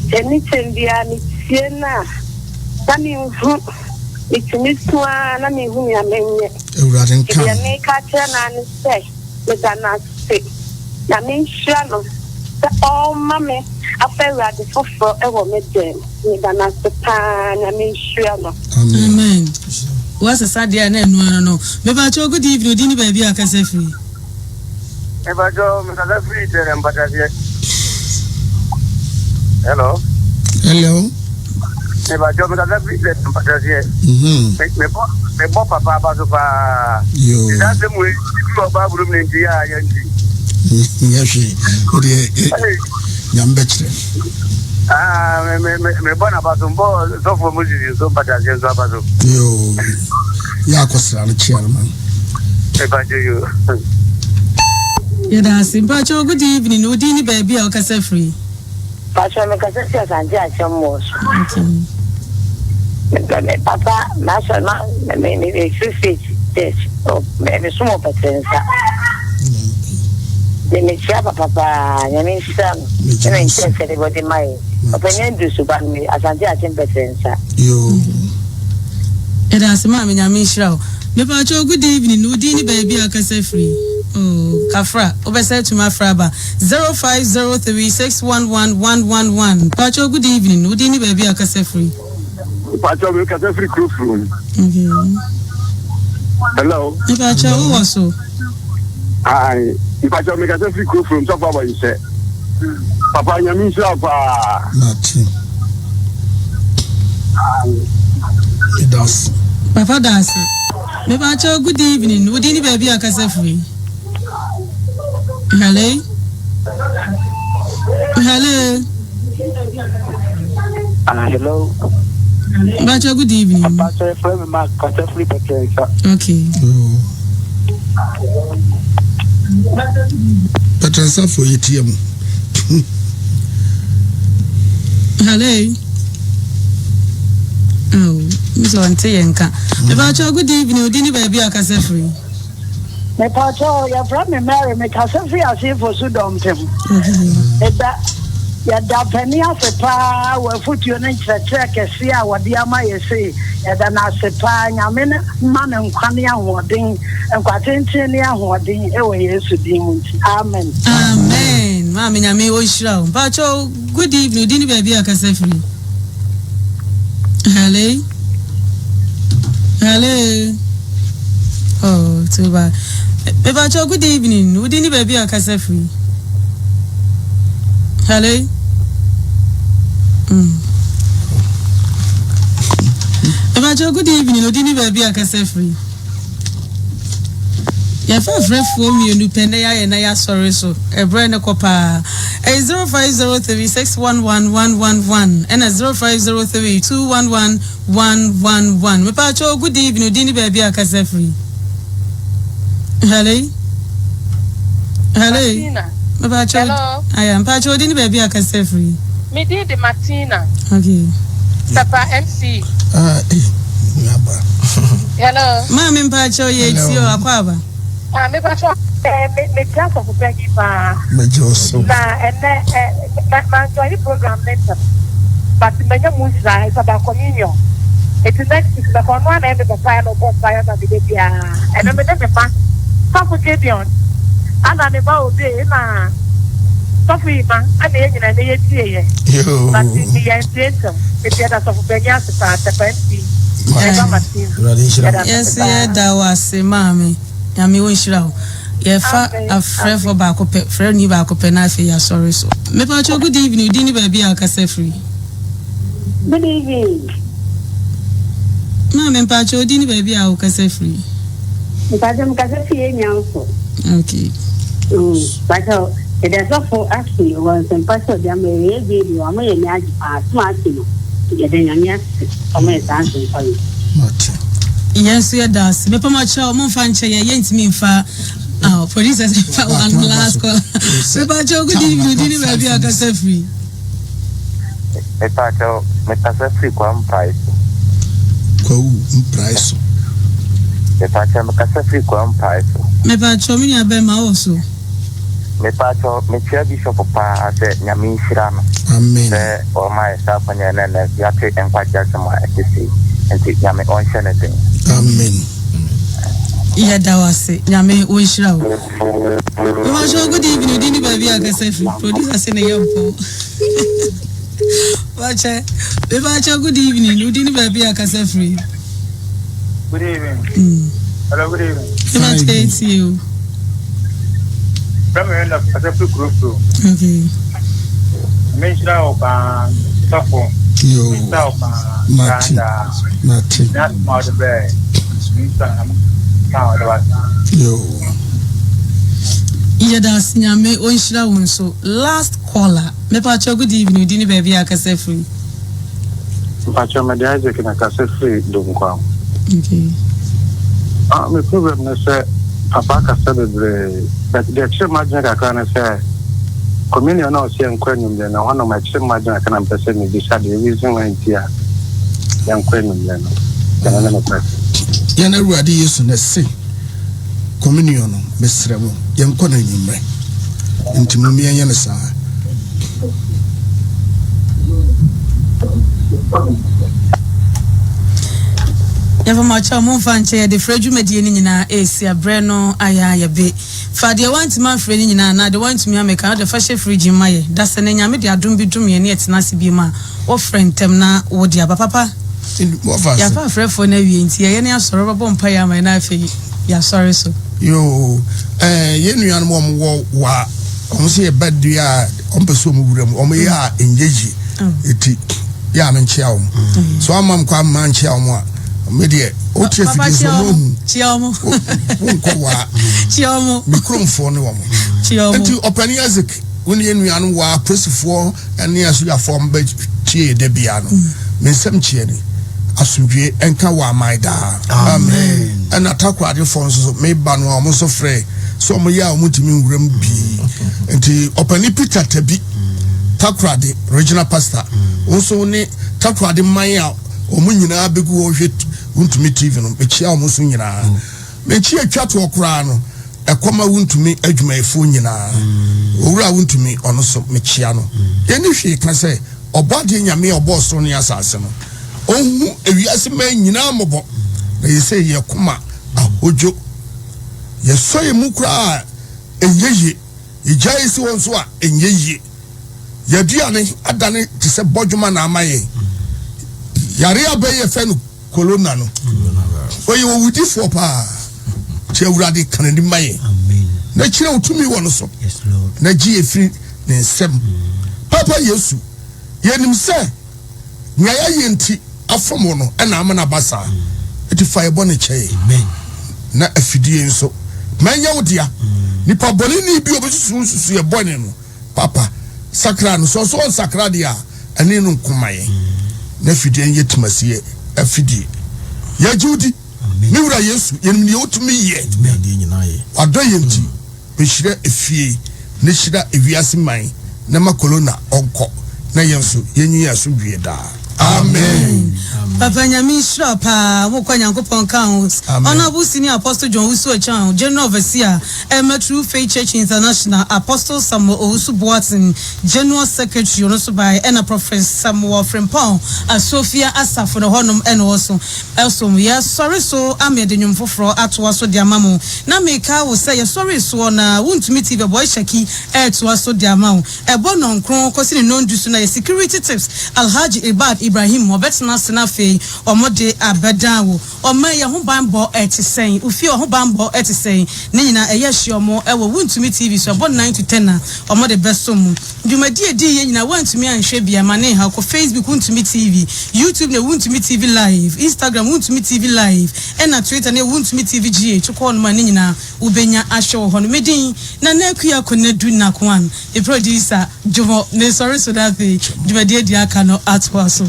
Ɛne kyɛm biara metie no a na menhu, metumi su ara na menhu nea menyɛ. Awurade nka Deɛ meka akyerɛ no ara ne sɛ, meda no ase. Nyame nhyira no sɛ ɔrema me afa Awurade foforɔ wɔ me dɛm. Meda no ase paa. Nyame nhyira no. Amen. Woasesa deɛ a na ɛno ara no. Mepakyɛw good evening, odin ne baabi a akasa firi. Mepakyɛw mekasa firi Tɛrɛ mpataseɛ. Hello. Hello. Mepakyɛw mekasa firi Tɛrɛ mpataseɛ. Mebɔ mebɔ papa aba so paa. Yoo. Saa asɛm wei bi wɔ Bible mu ne nti yɛ a yɛnti. Nyɛ hwee. O deɛ nyame bɛkyerɛ. Ah, me me me mebɔ n'aba so mbɔ sɔfo Moses nso mpataseɛ nso aba so. Yoo. Yɛ akɔsra no kyea no ma no. Mepakyɛw yoo. Yɛda ase. Mpakyɛw good evening, wo din ne baabi a wokasa firi? Pakyɛw me kasa fi Asante Akyem Mall so. Okay. Me pɛ me papa m'asɔre ma me me me firi faith church oh me me som wɔ pɛtɛ nsa. Me me kyia papa paa nyame nhyira no ɛna nkyɛn sɛ de bɔde ma yɛ. Ɔpɛ nyɛ ndu so ba no me Asante Akyem pɛtɛ nsa. Yoo. Yɛda ase maame Nyame nhyira wo. Mepakyɛw good evening wo din ne baabi a wokasa firi? Oh kafra wobɛsa atumi afrɛ aba 0503611111 Pakyɛw good evening wo din ne baabi a wokasa firi? Mepakyɛw me kasa firi kuro furum. Okay. Hello. Mepakyɛw wowɔ so. Ayi mepakyɛw me kasa firi kuro furum sɔfo abɔ nhyɛ. Papa nyame nhyira wo paa. Mate. Meda ase. Papa da ase. Mepakyɛw good evening. Wo din ne baabi a kasa firi? Hello. Hello. Hello. Mepakyɛw good evening. Mepakyɛw yɛfrɛ me Mark kasa firi Pɛtrɛnsa. Okay. Oh. Pɛtrɛnsafo yɛ tia mu. Hello. Oh, nso ɔnte yɛn nka. Mepakyɛw good evening, odi ne baabi a ɔkasa firi. Mepakyɛw, yɛfrɛ me Mary, mekasa firi Asenfo so dɔmpem. Meda yɛda panin ase paa wɔ afotuo ne nkyerɛkyerɛ kɛseɛ a wɔde ama yɛ sei. Yɛda no ase paa. Nyame no mma no nkwa ne ahoɔden, nkwa tenten ne ahoɔden wɔ Yesu din mu nti. Amen. Amen maame nyame ɔnhyira wo. Mpakyɛw good evening wodin ne baabi a kasa firi. Hello. Hello. Oh, too bad. Mepakyɛw good evening wodin ne baabi a kasa firi. Hello. Mm. Mepakyɛw good evening odi ne baabi a kasa firi. Yɛfa afrɛfoɔ mmienu pɛ na yɛayɛ na yɛasɔre so. Ɛberɛ no kɔ paa. Ɛyɛ 0503 611 111 ɛna 0503 211 111. Mepakyɛw good evening odi ne baabi a kasa firi. Hello. Hello. Martina. Mepakyɛw. Hello. Aya, mepakyɛw odi ne baabi a kasa firi. Me din de Martina. Okay. Papa MC. Ah, eh, naba. Hello. Maame mpakyɛw yɛ tie o akɔ aba. Ah, me pakyɛw eh, me me tia sɔfo panyin paa. Megye wo so. Na ɛnɛ eh, ma ma join program ne ntɛm. But manya mu nhyira, it's about communion. Eti next week mɛkɔ ɔno a na ɛyɛ me papa na ɔbɔ mpaeɛ ma me da biara. Ɛno me ne me ma sɔfo Gideon ana me ba Obe na sɔfo Ima ana yɛn nyinaa ne yɛtie yɛ. But me yɛn tie ntɛm. Eti ɛda sɔfo panyin ase paa Tɛpa MC. Me ba Martina. Yɛda no ase Yɛse paa. yɛda wo ase maame. Nyame ɔnhyira wo. Yɛfa afrɛfoɔ baako pɛ, frɛni baako pɛ na afei yɛasɔre so. Mepakyɛw good evening, wo din ne baabi a wokasa firi? Good evening. Maame mpakyɛw wo din ne baabi a wokasa firi? Mpakyɛw mekasa firi Enyanso. Okay. Mm, mpakyɛw yɛda sɔfo ase wɔ nsɛmpa sɛ ɔde ama yɛ yɛ die deɛ wama yɛ ani agye paa som ase no yɛda nyame ase ɔma yɛ saa nsɛmpa yi. Mate. Yɛn nso yɛda ase. Mepɛ mo akyɛw, momfa nkyɛ yɛn, yɛntumi mfa Oh, producer sɛ fa one last call. Mepɛ akyɛw, good evening, di ne baabi a kasa firi. Mepɛ akyɛw, mekasa firi kwa mpae so. Kwawu mprae so. Mepɛ akyɛw, mekasa firi kwa mpae so. Mepɛ akyɛw, me nua bɛrima wɔ so. Mepakyɛw mekyia bishop paa sɛ Nyame nhyira no Amen. sɛ wama yɛ saa akwanya yi na ɛnɛ nso yɛate nkwagye asɛm a ɛte sei nti Nyame ɔnhyɛ no den. Amen. Yɛda wo ase Nyame ɔnhyira wo. Mepakyɛw good evening odin ne baabi a kasa firi producer se ne yɛ mpɔn wakyɛ mepakyɛw good evening odin ne baabi a kasa firi. Good evening. Mm. Hello, good evening. Mepakyɛw etie o. Fẹ́mi rẹ̀ kasa firi Kurofuro. Okay. Nyame nhyira wo paa sɔfo. Yo. Nhyira wo paa. Mate. Mate. Nyame asoma wo de brɛ. Nhyira na ka wo de wase. Yo. Yɛda ase Nyame ɔnhyira wo nso. Last caller. Mepakyɛw good evening, wo din ne baabi a akasa firi. Mpakyɛw mede Isaac na kasa firi Dunkwa. Okay. Ah, me problem ne sɛ papa akasa bebree but deɛ ɛkyerɛ m'adwene kakra ne sɛ communion na ɔsɛ yɛnkɔ anwummerɛ no ɛhɔ nom ɛkyerɛ m'adwene kakra na mpɛ sɛ mebisa the reason why nti a yɛnkɔ anwummerɛ no ɛno ne me question. Yɛn Awurade Yesu na ɛse communion no mesrɛ mo yɛnkɔ no anwummerɛ nti mom yɛnyɛ no saa. Yɛfa mo akyɛw momfa nkyɛ yɛde frɛ dwumadie no nyinaa ɛresi a berɛ no ayɛ a yɛbe fa deɛ woantumi amfrɛ no nyinaa anaa deɛ woantumi ammɛka no wode fa hyɛ fridge mu ma yɛ da sɛ nɛ Nyame de adom bi dom yɛn ne yɛtena ase biom a wofrɛ ntɛm na wode aba papa yɛafa afrɛfoɔ no awie nti yɛyɛ ne asɔre wobɛbɔ mpaeɛ ama yɛn na afei yɛasɔre so. Yoo ɛɛ yɛn nuanom wɔn wɔ wa wɔn sɛ yɛba dua a wɔn pɛ sɛ wɔn wura mu wɔn yɛ a nyɛ yie eti yɛ a menkyea wɔn mm. so ama m kɔ ama nkyea wɔn a me deɛ o tie fidie so wɔn ahu wonkɔ waa me kuromfoɔ ne wɔn nti ɔpanin Isaac wo ne yɛn nuanom wɔ apolisifoɔ ne asogyafoɔ mbɛ tie da bia no mm. me nsɛm kyeɛ ni asomdwie nka wɔ aman daa amen ɛna takoradefoɔ nso so meba no a wɔn nso frɛ sɛ wɔn yɛ a wɔn ntumi nwura mu pii nti ɔpanin Peter Tabi takoradi regional pastor wɔn nso ne takoradi man a wɔn nyinaa bɛgu hɔ hwɛ wontumi tv no mekyia wɔn nso nyinaa mekyia atwa toɔ koraa no ɛkɔma wontumi adwumayɛfoɔ nyinaa owura wontumi ɔno so mekyia no yɛne hwee ka sɛ Ɔbɔadeɛ Nyame a ɔbɔɔ soro ne asase no, ɔnhu ewiase mmaa nyinaa mmɔbɔ, na yɛsei yɛ koma ahodwo. Yɛsɔ yɛn mu koraa a, ɛnyɛ yie. Yɛgyae yɛ si hɔ nso a, ɛnyɛ yie. Yɛn aduane adane te sɛ bɔdwoma na ama yɛn. Yare aba yi yɛfrɛ no Corona no, ɔyɛ owudifoɔ paa. Nti Awurade ka n'anim ma yɛn na kyerɛ wo tumi wɔ no so na gye yɛ firi ne nsam. Papa Yesu, yɛnim sɛ nea yɛayɛ nti afom wo no ɛna ama no aba saa. Nti fa yɛ bɔne kyɛ yɛn na afidie nso ma ɛnyɛ wo dea. Nipa bɔne ni bi obesusu nsusu yɛ bɔne no. Papa, sakra no. Sɛ ɔsɛ ɔnsakra deɛ a, ɛne no nko ma yɛn. Na afidie no yɛ timaseɛ afidie. Yɛgye wo di, me wura Yesu, yɛnim deɛ wotumi yɛ. Wadɔ yɛn nti, bɛhyira efie na hyira ewiase man na ma kolona ɔnkɔ na yɛn nso yɛnyi yɛn asomdwie daa. Amen. Papa Nyame nhyira wo paa wo kwa Nyankopɔn nka ho Honourable Senior Apostle John Owusu Acheaw General Overseer ɛma True Faith Church International Apostle Samuel Owusu Boateng General Secretary ɔno nso baeɛ ɛna Prophet Samuel Frimpong Asofia Asafo no hɔnom ɛna ɔso ɛsom yɛsɔre so ama yɛde nnwom foforɔ atoa so de ama mo na meka wo sɛ yɛsɔre soɔ na wontumi TV Boy Shaki ɛretoa so de ama wo Ɛbɔ nnɔnkron kɔsi ne nnɔndu so na yɛ security tips Alhaji Ibad Ibrahim ɔbɛtena ase na afei wɔn de abɛdan wo. Ɔman yi ahobanbɔ te sɛn? Wo fie ɔhobanbɔ te sɛn? Ne nyinaa ɛyɛ hyia wɔn wɔ Wontumi TV so ɛbɔ nine to ten a wɔn de bɛsom mo. Dwumadi a ɛdii yɛ nyinaa woantumi anhwɛ bi a ma ne nhaw kɔ Facebook Wontumi TV, YouTube no yɛ Wontumi TV Live, Instagram Wontumi TV Live ɛna Twitter no yɛ Wontumi TV GH wokɔ hɔnom a ne nyinaa Wobenya ahwɛ wɔ hɔ no. Me din Nana Akua Konadu Nakoan, me producer Dwomo, me sɔre so na afei dwumadie deɛ aka no atoa so.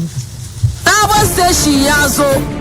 N'abɔ station yi ara so.